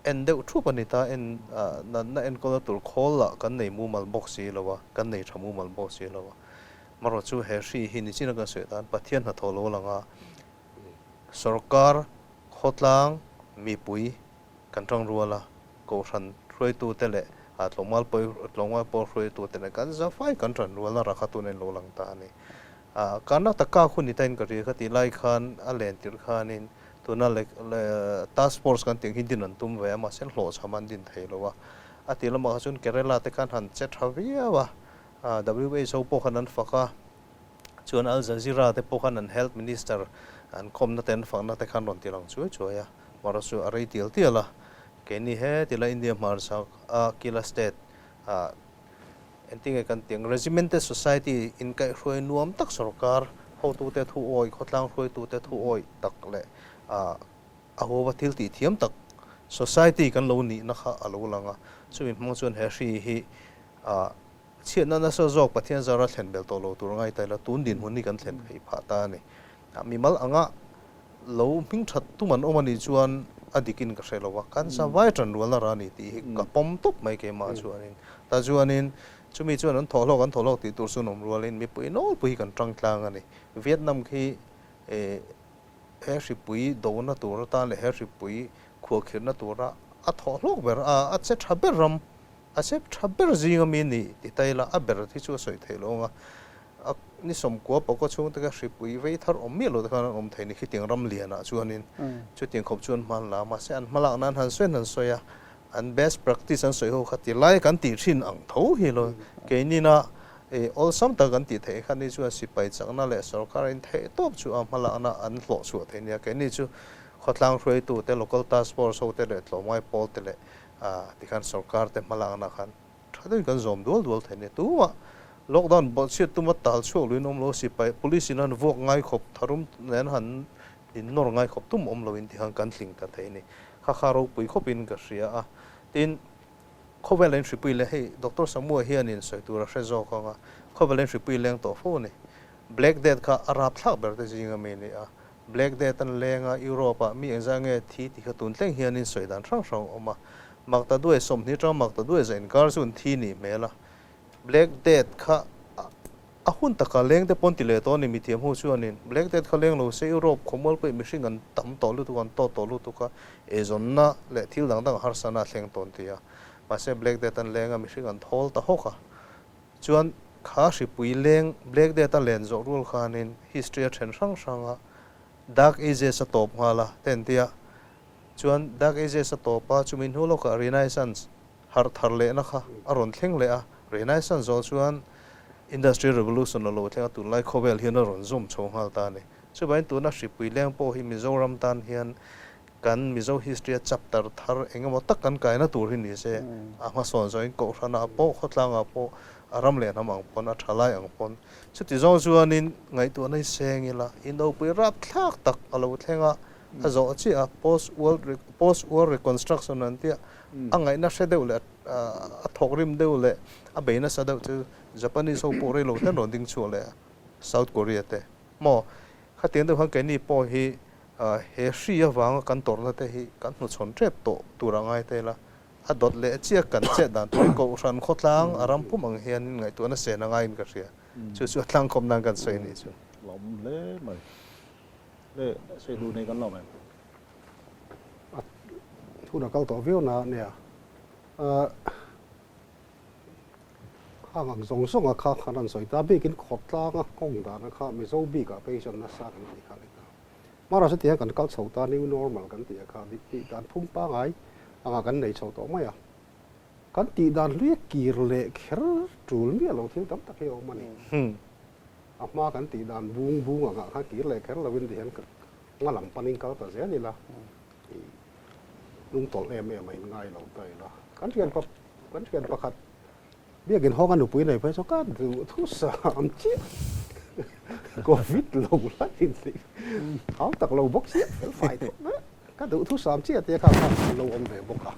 Speaker 4: en deuh thup a ni ta, en natna enkawlna tur khawl lah kan nei mumal bawk si lo a, kan nei tha mumal bawk si lo a. Marawh chu he hri hi nichin a kan sawi tan Pathian hnathawh lo lang a, sorkar, khawtlang, mipui kan tang rual a, kohhran hruaitute leh tlawmngal pawi tlawmngal pawl hruaitute leh kan zafai kan tan rual a, rakha tun a inlo lang ta a ni. Karnataka hun ni tain ka ri kha tih lai khan a len tirh khanin tuna task force kan tih ang hi din an tum ve a, mahse hlawhchham an din thei lo a. A tih lamah kha chuan Kerala te khan han che tha viau a, WHO pawh khan an fak a, chuan Al Jazeera te pawh khan an health minister an khawmna te an fakna te khan rawn ti lang chuai chuai a, marawh chu a rei tial tial a. Keini he tila India hmarchhak a Kila state ah Engtinge kan tih ang? Regimented Society inkaihhruai nuam tak sorkar hotute thu awih, khawtlang hruaitute thu awih tak leh a huava thil tih thiam tak society kan lo nihna kha a lo lang a. Chumi hmang chuan he hri hi chhiatna nasa zawk Pathian zara thlen bel tawh lo tur ngai ta ila tun dinhmun hi kan thlen phei phah ta a ni. Mimal anga lo hming that tum an awm a nih chuan a dikin ka hre lo a, kan sa vai tan rualna ra a ni tih hi ka pawm tawp mai keimah chuanin. Tah chuanin Chumi chuan an thawh hlawk an thawh hlawk tih tur chu an awm rualin mipui nawlpui hi kan tang tlang a ni. Vietnam khi he hripui dona tur atan leh he hripui khuahkhirhna tura a thawh hlawk ber a, a che tha ber ram, a che tha ber zinga mi ni ti ta ila a ber hi chu a sawi theih lo ang a. A ni sawmkua pawka chhungte kha hripui vei thar awm miah lo te khan an awm thei ni khitiang ram lianah chuanin chutiang khawp chu an hman la a, mahse an hmalak nan han sawi han sawi a, an best practice an sawi ho kha ti lai kan tih thin ang tho hi lo keinina awlsam tak kan tih theih kha ni chuan sipai chakna leh sorkar in theih tawp chu a hmalakna an hlawh chhuah thei nia keini chu khawtlang hruaitu te local task force ho te leh tlawmngai pawl te leh tikhan sorkar te hmalakna khan tha deuhin kan zawm dual dual thei nia tumah lockdown bawlhchhiat tuma tal chhuak luin awm lo sipai police in an vuak ngai khawp tharum nen han In nawr ngai khawp tum awm loin tikhan kan tling ta thei a ni. Kha kha ropui khawpin ka hria a. Tin, khawvel in hripui leh hei Doctor Samua hianin sawi tur a hre zawk ang a, khawvel in hripui leng tawh fo a ni. Black Death kha a rapthlak ber te zing ami a ni a. Black Death an leng a, Europe ah mi engzah nge thi tih kha tun thleng hianin sawi dan hrang hrang a awm a. Makta duai 20 atanga makta duai za inkar chu an thi nih hmel a. Black Death kha A hun taka leng te pawn ti leh tawh a ni mithiam ho chuanin Black Death kha leng lo se Europe khawmual pawhin mihring an tam tawh lutuk a, an tawt tawh lutuk a, eizawnna leh thil dang dang harsana a thleng tawn ti a. Mahse Black Death an leng a, mihring an thawl ta hawk a. Chuan kha hripui leng Black Death a len zawh rual khanin history a then hrang hrang a, Dark Ages a tawp nghal a, te an ti a. Chuan Dark Ages a tawp a, chumi hnu lawkah Renaissance Harh thar lehna kha a rawn thleng leh a, Renaissance zawh chuan Industrial Revolution a lo thleng a, tunlai khawvel hian a rawn zawm chho nghal ta a ni. Chuvangin tuna hripui leng pawh hi Mizoram tan hian kan Mizo history a chapter thar eng emaw tak kan kaina tur hi ni se, a hmasawn zawhin Kohhranah pawh, khawtlangah pawh, a ram leh hnam ang pawn, a tha lai ang pawn. Chuti zawng chuanin ngaihtuahna hi seng ila, indopui rapthlak tak a lo thleng a, a zawh chiah a, post world post war reconstruction an tia a ngaihna hre deuh leh a thawk rim deuh leh a bei nasa deuh chu Japanese ho pawh rei lo ten rawn ding chhuah leh a South Korea te maw khatiang deuh khan keini pawh hi he hri avanga kan tawrhna te hi kan hnuchhawn tep tawh tur a ngai ta ila a dawt leh chiah kan chet dan tur hi Kohhran khawtlang a ram pum ang hianin ngaihtuahna sen a ngaiin ka hria chu chu a tlangkawm nan kan sawi a nih chu.
Speaker 1: Lawm hle mai. Le sawi duh nei kan lo em?
Speaker 2: A hun a kal tawh viau na nia. Khang ang zawng zawng a kha khan an sawi ta bikin khawtlang a nghawng dan a kha Mizo bik ah phei chuan nasa kan tih kha a ni ta. Mara chu tihian kan kal chho ta new normal kan tih a kha tih dan phung pangai anga kan nei chho tawh mai a. Kan tih dan hlui a kir leh kher tul miah lo thil tam tak hi a awm a ni. A hma kan tih dan bung bung angah khan kir leh kher lovin ti hian nga lam panin kal ta zel ila i lungtawlh em em a in ngai lo ta ila. Kan thian pa kan thian pakhat biakin hawng a nupui nei phei chu ka duh thusam chiah covid lo la in tih hau tak lo bawk chiah fel fai thawk vek ka duh thusam chiah tia kha kha an lo awm ve bawk a.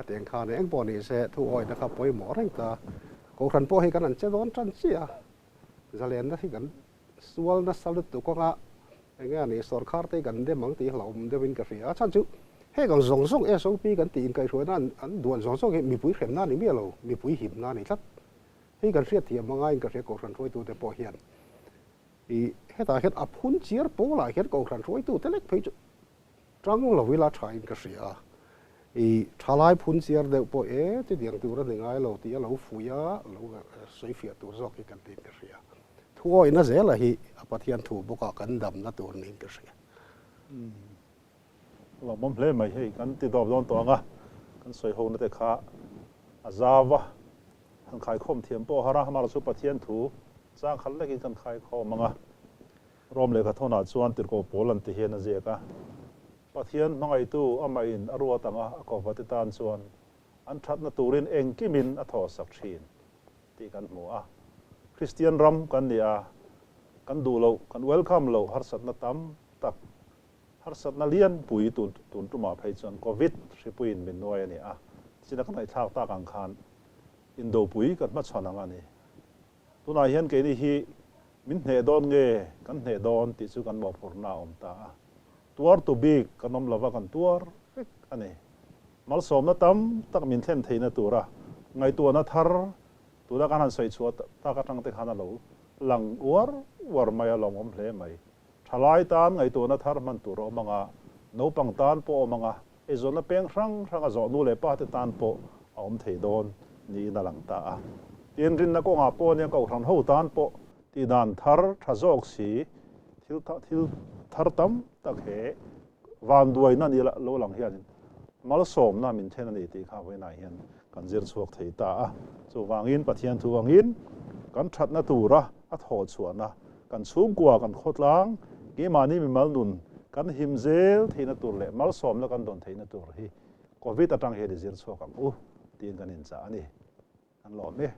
Speaker 2: A tiang khan eng pawh ni se thu awihna kha pawimawh reng ta. Kohhran pawh hi kan an che dawn tan chiah a, zalenna hi kan sual nasa lutuk anga enge a nih sawrkhar te hi kan dem ang tih hlauhawm deuhin ka hria a, chhan chu heng ang zawng zawng SOP kan tih inkaihhruaina an duan zawng zawng hi mipui hremna a ni miah lo, mipui himna a ni tlat. Hei kan hriatthiam angaiin ka hria Kohhran hruaitute pawh hian ih hetah hian a phun chiar pawlah hian Kohhran hruaitute lek phei chu Tang lo ila tha in ka hria a, i thalai phun chiar deuh pawh e chutiang tur a ni ngai lo tih a lo fuih a, lo sawi fiah tur zawk hi kan tiin ka hria. Thu awihna zela hi a Pathian thu bawkah kan damna tur niin ka hria.
Speaker 1: Lawmawm hle mai hei kan ti dawp dawn tawh ang a, kan sawi ho na te kha a zau a, han khaikhawm thiam pawh a har a, amaherawhchu chu Pathian thu chang khat lekin kan khaikhawm ang a. Rom lehkha thawnah chuan tirhkoh pawl an ti hian a ziak a, Pathian hmangaihtu amahin a ruat anga a kovate tan chuan an thatna turin engkimin a thawhsak thin tih kan hmu a. Kristian ram kan ni a, kan duh loh, kan welcome loh harsatna tam tak, harsatna lianpui tun tun tumah phei chuan Covid hripuiin min nuai a ni a, china ka ngaihthlak tak ang khan indopui kan hmachhawn ang a ni. Tunah hian keini hi min hneh dawn nge kan hneh dawn tih chu kan mawhphurhna a awm ta a. Tuartu bik kan awm lova kan tuar vek a ni. Malsawmna tam tak min thlen theihna tura ngaihtuahna thar Tuna kan han sawi chhuah tak atang te khan a lo lang uar uar mai a, lawmawm hle mai. Thalai tan ngaihtuahna thar hman tur a awm ang a, naupang tan pawh a awm ang a, eizawnna peng hrang hrang a zawh nu leh pa te tan pawh a awm thei dawn niin a lang ta a. Tin, rinna kawngah pawh ania kohhran ho tan pawh tihdan thar tha zawk si thil thil thar tam tak he vanduaina ni lo lang hianin malsawmna min then a ni tih kha vawiinah hian kan zir chhuak thei ta a. Chuvangin Pathian thu angin kan thatna tura a thawh chhuahna kan chhungkua kan khawtlang keimahni mimal nun kan him zel theihna tur leh malsawmna kan dawn theihna tur hi Covid atang hian i zir chhuak ang u tiin kan inchah a ni. Kan lawm e.